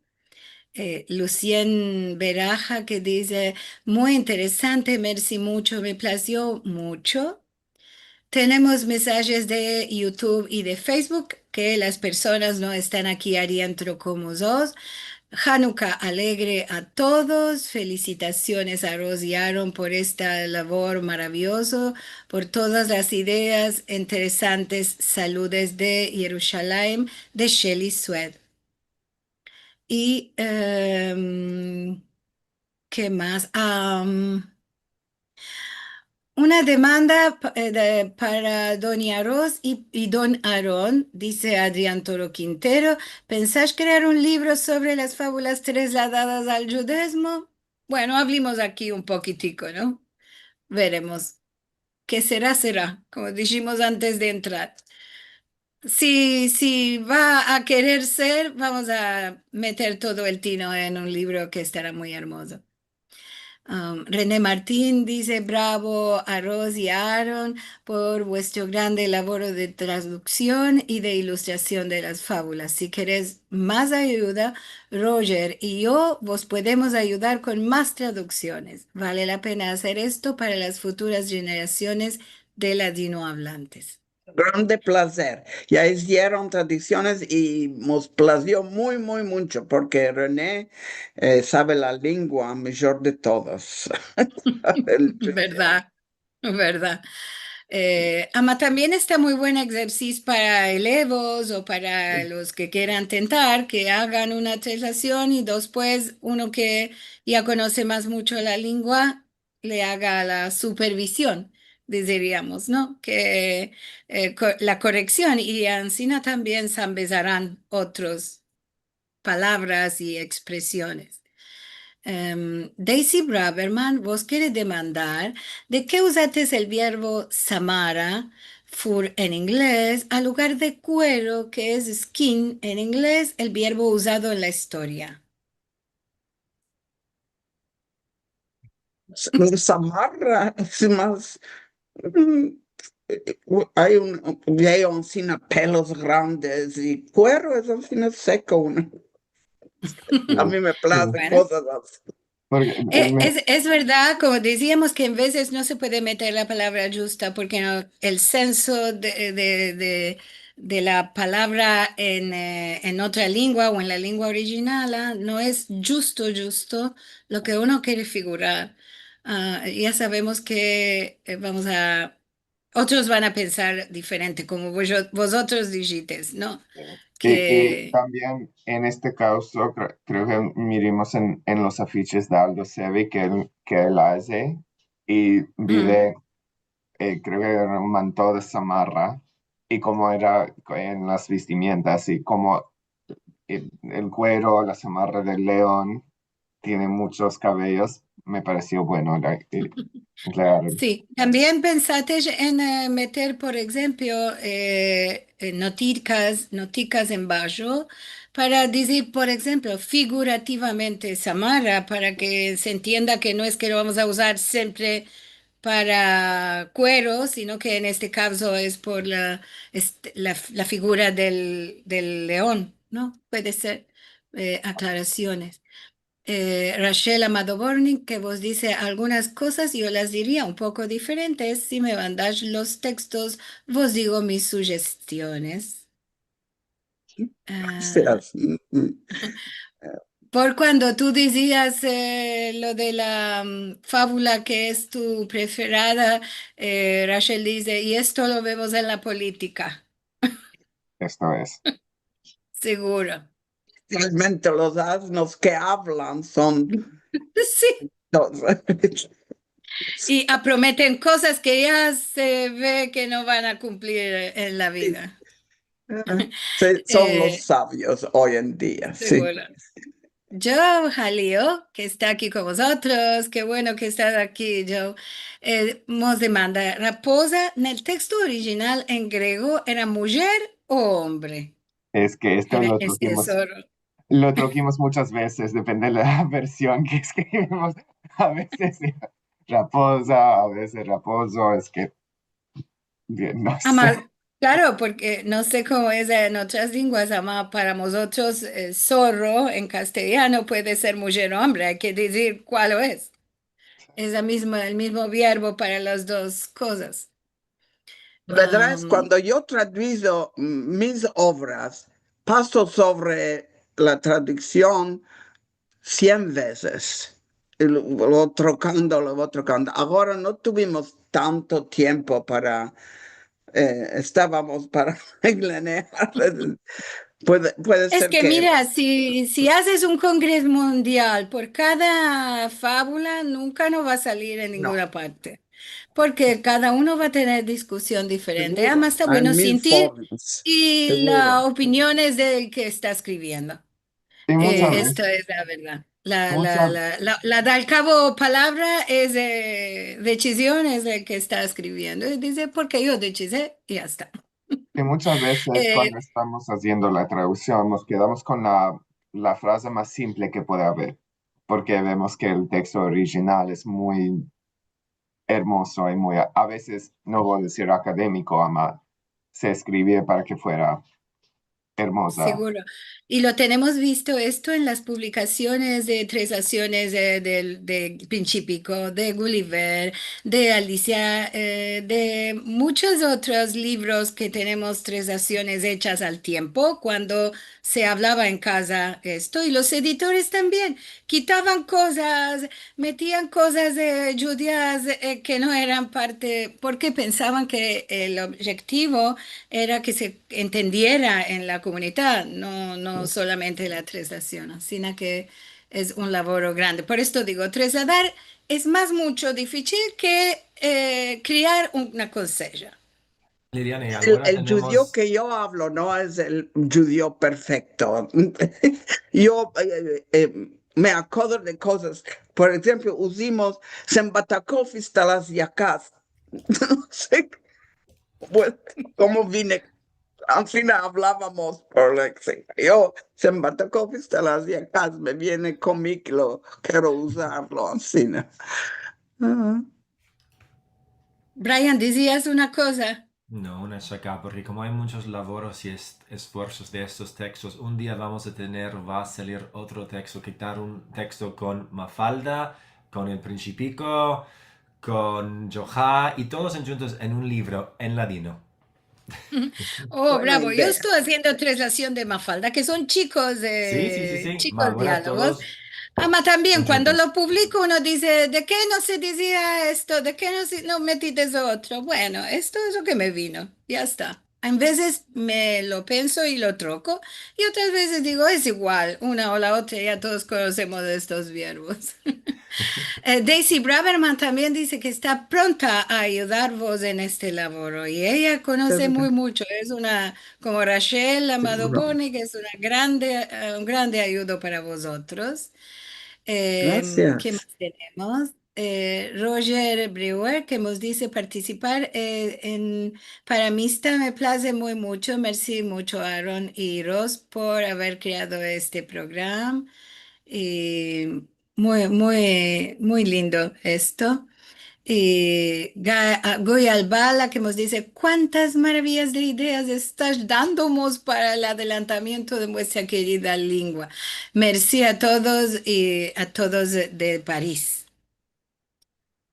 Eh, Lucien Beraja ke dize: "Muy interesante, mersi muncho, me plazio muncho." Tenemos mensajes de YouTube i de Facebook, ke las personas no estan aki adientro komo zos. Hanuka alegre a todos. Felisitasiones a Rose i Aaron por esta lavor maraviozo, por todas las ideas interesantes. Saludes de Yerushalayim, de Sheli Sued. I, em, Ke mas? Am, una demanda pa-, eh, de, para Doni Aroz i, i Don Aron, dize Adrian Toro Quintero, "Pensash krear un livro sovre las favulas trasladadas al djudezmo?" Bueno, avlimos aki un pokitiko, no? Veremos. Ke sera, sera, komo dishimos antes de entrar. Si, si va a kerer ser, vamos a meter todo el tino en un livro ke estara muy ermozo. Am, René Martin dize, "Bravo, Aroz i Aron, por vuestro grande lavoro de traduksion i de ilustrasion de las favulas. Si keresh mas ayuda, Roger i yo vos podemos ayudar kon mas traduksiones. Vale la pena azer esto para las futuras jenerasiones de ladinoavlantes." Grande plazer. Ya izieron traduksiones i mos plazio muy, muy muncho, porke René, eh, save la lengua mijor de todos. El Verdad, verdad. Eh, ama tambien esta muy buen egzersis para elevos o para los ke keran tentar, ke agan una traslasion i despues uno ke ya konose mas muncho la lengua le aga la supervision, diziriamos, no? Ke, eh, ko-, la koreksion, i ansina tambien se ambezaran otros palavras i ekspresiones. Em, Daisy Braverman vos kere demandar de ke uzates el vierbo samara, fur en inglez, al lugar de kuero, ke es skin en inglez, el vierbo uzado en la istoria. La samarra, si mas, mm, eh, eh, ay un, veo ansina pelos grandes i kuero es ansina seko, una. A mi me plaze Bueno. kozas ansi. Porke, Eh, me es, es verdad, komo diziamos, ke en vezes no se puede meter la palavra djusta porke no, el senso de, de, de, de la palavra en, eh, en otra lengua o en la lengua orijinal, ah, no es djusto, djusto lo ke uno kere figurar. Ah, ya savemos ke, eh, vamos a, otros van a pensar diferente, komo vojo-, vozotros dishites, no? Si. I, i Ke tambien en este kavzo, kre-, kreo ke mirimos en, en los afiches de Aldo Sevi ke el, ke el aze i Mm. vive, eh, kreo ke era un manto de samarra, i komo era en las vestimientas, i komo el, el kuero, la samarra del leon, tiene munchos kavelos, me paresio bueno la, eh, la Si, tambien pensates en, eh, meter, por enshemplo, eh, eh, notikas, notikas en bajo, para dizir, por enshemplo, figurativamente samarra, para ke se entienda ke no es ke lo vamos a uzar siempre para kuero, sino ke en este kavzo es por la, est-, la, la figura del, del leon, no? Puede ser, eh, aklarasiones. Eh, Rachel Amado Bortnick, ke vos dize algunas kozas, yo las diria un poko diferentes. Si me mandash los tekstos, vos digo mis sujestiones. Ah, Grasias. Mm, mm. Por kuando tu dizias, eh, lo de la, mm, favula ke es tu preferada, eh, Rachel dize, "I esto lo vemos en la politika." Esto es. Seguro. Realmente los aznos ke avlan son Si. dos. I, ah, prometen kozas ke ya se ve ke no van a kumplir en la Si. vida. Ah, si, son los Eh, savios oy en dia, si. Seguro. Joe Halio, ke esta aki kon vozotros, ke bueno ke estas aki, Joe. Eh, mos demanda, Rapoza, en el teksto orijinal en grego, era mujer o ombre? Es ke esto Era lo este trokimos, zorro. lo trokimos munchas vezes, depende de la version ke eskrivimos. A vezes rapoza, a vezes rapozo, es ke Bien, no Ama, se. Klaro, porke no se komo es en otras lenguas, ama para mozotros, eh, zorro en kastilyano puede ser mujer o ombre, ay ke dizir kual es. Es la mizma, el mizmo vierbo para las dos kozas. Verdad es, Am, kuando yo traduizo, mm, mis ovras, paso sovre la traduksion sien vezes. I lo, lo vo trokando, lo vo trokando. Agora no tuvimos tanto tiempo para, eh, estavamos para englenear. Puede, puede ser ke... Es ke, mira, si, si azes un kongreso mundial por kada fabula, nunka no va a salir en ninguna parte, porke kada uno va a tener diskusion diferente. Seguro. Ademas, esta bueno sentir i las opiniones del ke esta eskriviendo. Esto es la verdad. La, la, la, la, la dal kavo palavra es, eh, desizion es el ke esta eskriviendo. I dize, porke yo desizi, i ya esta. I munchas vezes kuando estamos aziendo la traduksion, mos kedamos kon la, la fraza mas simple ke puede aver, porke vemos ke el teksto orijinal es muy ermozo i muy, a, a vezes, no vo a dizir akademiko, ama se eskrivia para ke fuera ermoza. Seguro. I lo tenemos visto esto en las publikasiones de traslasiones de, del, de Principiko, de Gulliver, de Alisia, eh, de munchos otros livros ke tenemos traslasiones echas al tiempo, kuando se avlava en kaza esto, i los editores tambien kitavan kozas, metian kozas, eh, djudias, eh, ke no eran parte, porke pensavan ke el objetivo era ke se entendiera en la komunidad, no, no solamente la traslasion, sino ke es un lavoro grande. Por esto digo, trasladar es mas muncho difisil ke, eh, kriar una kozecha. Liliana, i agora tenemos... El djudio ke yo avlo no es el djudio perfekto. Yo, eh, eh, me akodro de kozas. Por enshemplo, uzimos, se embatakofis talas yakas. No se, bueno, komo vine, ansina avlavamos por leksika. Yo, se embatakofis talas yakas, me viene komik, lo kero uzarlo ansina. Brian, dizias una koza. No, una shaka, porke komo ay munchos lavoros i es-, esfuersos de estos tekstos, un dia vamos a tener, va a salir otro teksto, kitar un teksto kon Mafalda, kon El Principiko, kon Djoha, i todos endjuntos en un livro en ladino. Oh, bravo. Yo esto aziendo traslasion de Mafalda, ke son chikos, eh, chikos dialogos. Ama tambien, kuando lo publiko, uno dize, "De ke no se dizia esto? De ke no se, no metites otro?" Bueno, esto es lo ke me vino. Ya esta. En vezes me lo penso i lo troko, i otras vezes digo, "Es igual, una o la otra, ya todos konosemos estos verbos." Eh, Daisy Braverman tambien dize ke esta pronta a ayudarvos en este lavoro. I eya konose muy muncho. Es una, komo Rachel Amado Boni, ke es una grande, eh, un grande ayudo para vozotros. Eh, ke mas tenemos? Eh, Roger Brewer, ke mos dize, "Partisipar, eh, en, para mi esta, me plaze muy muncho. Mersi muncho, Aaron i Ros, por aver kreado este programa." I muy, muy, muy lindo esto. I Ga-, a, Guy Albala, ke mos dize, "Kuantas maraviyas de ideas estas dandomos para el adelantamiento de muestra kerida lengua." Mersi a todos i a todos de Paris.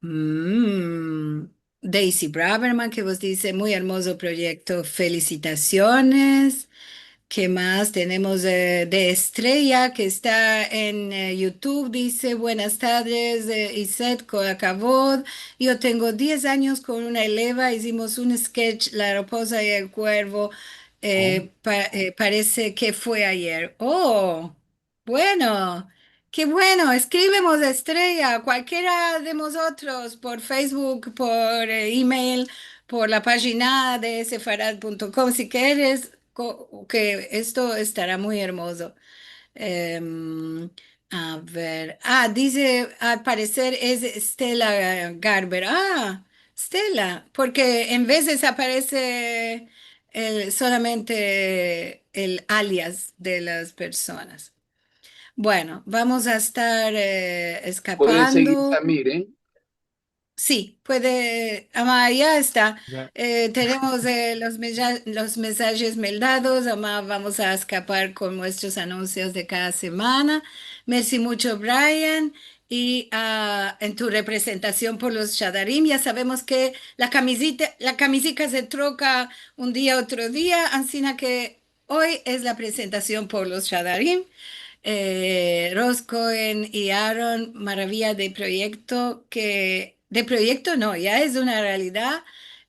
Mm, Daisy Braverman, ke mos dize, "Muy ermozo proyekto, felisitasiones." Ke mas tenemos, eh, de Estrella, ke esta en, eh, YouTube? Dize, "Buenas tardes, eh, Iset, kol akavod. Yo tengo diez anyos kon una eleva, izimos un sketch, La rapoza i el kuervo, eh, pa-, eh, parese ke fue ayer." Oh, bueno, ke bueno, eskrivemos, Estrella, kualkiera de mozotros, por Facebook, por, eh, email, por la pajina de sefarad punto com, si keres, ko-, ke esto estara muy ermozo. Em, a ver, a, dize, al pareser es Stella Garber. A, Stella, porke en vezes aparese el, solamente el alias de las personas. Bueno, vamos a estar, eh, eskapando. Pueden seguir también, eh? Si, puede, ama ya esta. Ya. Eh, tenemos, eh, los mesa-, los mesajes meldados, ama vamos a eskapar kon muestros anunsios de kada semana. Mersi muncho, Brian, i, a, en tu reprezentasion por los Shadarim. Ya savemos ke la kamizita, la kamizika se troka un dia, otro dia, ansina ke oy es la prezentasion por los Shadarim. Eh, Ros Cohen i Aaron, maraviya de proyekto ke, de proyekto no, ya es una realidad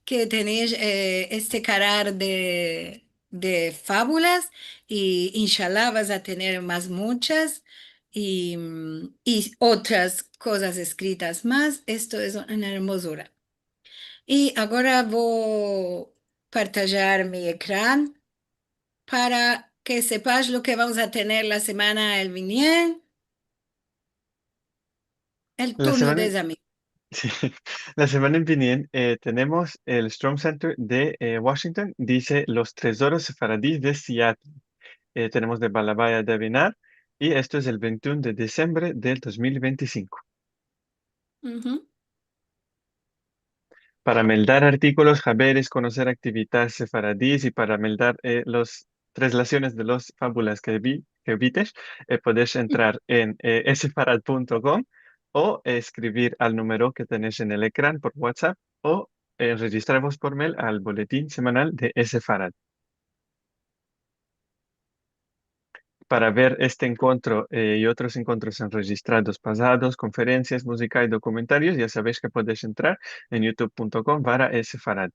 ke tenesh, eh, este karar de, de fabulas, i inshallah vas a tener mas muchas, i, i otras kozas eskritas mas. Esto es una ermozura. I agora vo partajar mi ekran para ke sepash lo ke vamos a tener la semana el viniendo. El turno de Zamir. Si. La semana en viniendo, eh, tenemos el Strom Center de, eh, Washington. Dize los trezoros sefaradis de Seattle. Eh, tenemos de Balabaya de Avinar, i esto es el vente i un de disembre del dos mil vente i sinko. Para meldar artikolos, haberes, konoser aktividades sefaradis i para meldar, eh, los translasiones de los fabulas ke vi-, ke vites, eh, podesh entrar en, eh, esefarad punto com o eskrivir al numero ke tenesh en el ekran por WhatsApp o, eh, rejistravos por mail al boletin semanal de Esefarad. Para ver este enkontro, eh, i otros enkontros enrejistrados pasados, konferensias, muzika i dokumentarios, ya savesh ke podesh entrar en youtube punto com barra Esefarad.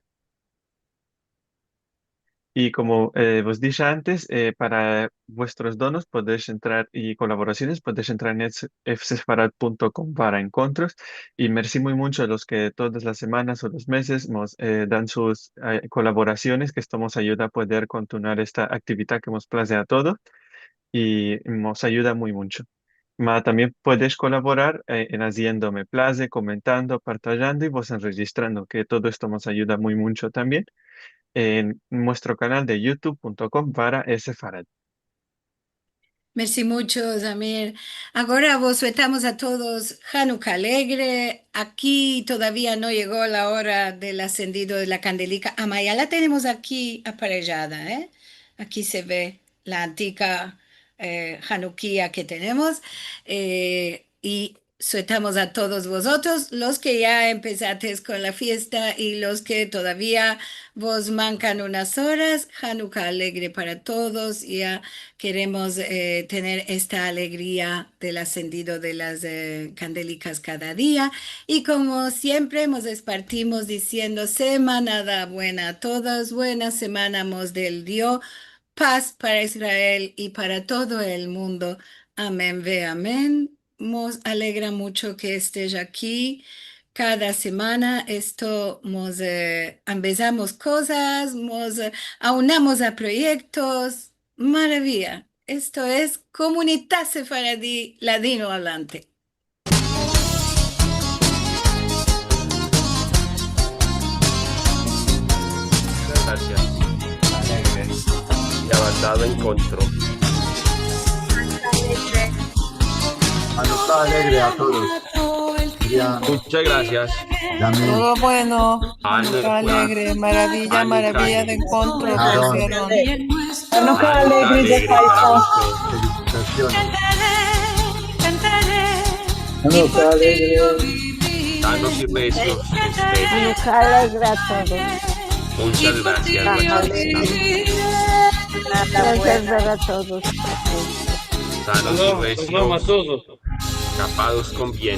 I komo, eh, vos dishe antes, eh, para vuestros donos podesh entrar i kolaborasiones podesh entrar en es-, esefarad punto com barra enkontros. I mersi muy muncho a los ke todas las semanas o los mezes mos, eh, dan sus, eh, kolaborasiones, ke esto mos ayuda a poder kontinuar esta aktividad ke mos plaze a todos i mos ayuda muy muncho. Ma tambien podesh kolaborar, eh, en aziendo me plaze, komentando, partajando i vos enrejistrando, ke todo esto mos ayuda muy muncho tambien, en muestro kanal de youtube punto com barra Esefarad. Mersi muncho, Zamir. Agora vos suetamos a todos Hanuka alegre. Aki todavia no yego la ora del asendido de la kandelika. Ama ya la tenemos aki aparejada, eh. Aki se ve la antika, eh, Hanukia ke tenemos. Eh, i suetamos a todos vozotros, los ke ya empesates kon la fiesta i los ke todavia vos mankan unas oras, Hanuka alegre para todos. Ya keremos, eh, tener esta alegria del asendido de las, eh, kandelikas kada dia. I komo siempre, mos despartimos disiendo: semanada buena a todos, buena semana mos del Dio, paz para Israel i para todo el mundo. Amen ve amen. Mos alegra muncho ke estesh aki. Kada semana esto mos, eh, ambezamos kozas, mos, eh, aunamos a proyektos. Maraviya. Esto es Komunita Sefaradi Ladino Avlante. Muchas gracias. Alegre. Y avanzado enkontro. Hanuka alegre a todos. Muchas gracias. Todo bueno. Hanuka alegre, maraviya, maraviya de enkontro. Hanuka alegre de Haifa. Felisitasiones. Hanuka alegre. Danos i besos. Hanuka alegre a todos. Muchas gracias. Muchas gracias a todos. Danos i besos. Tapados kon bien.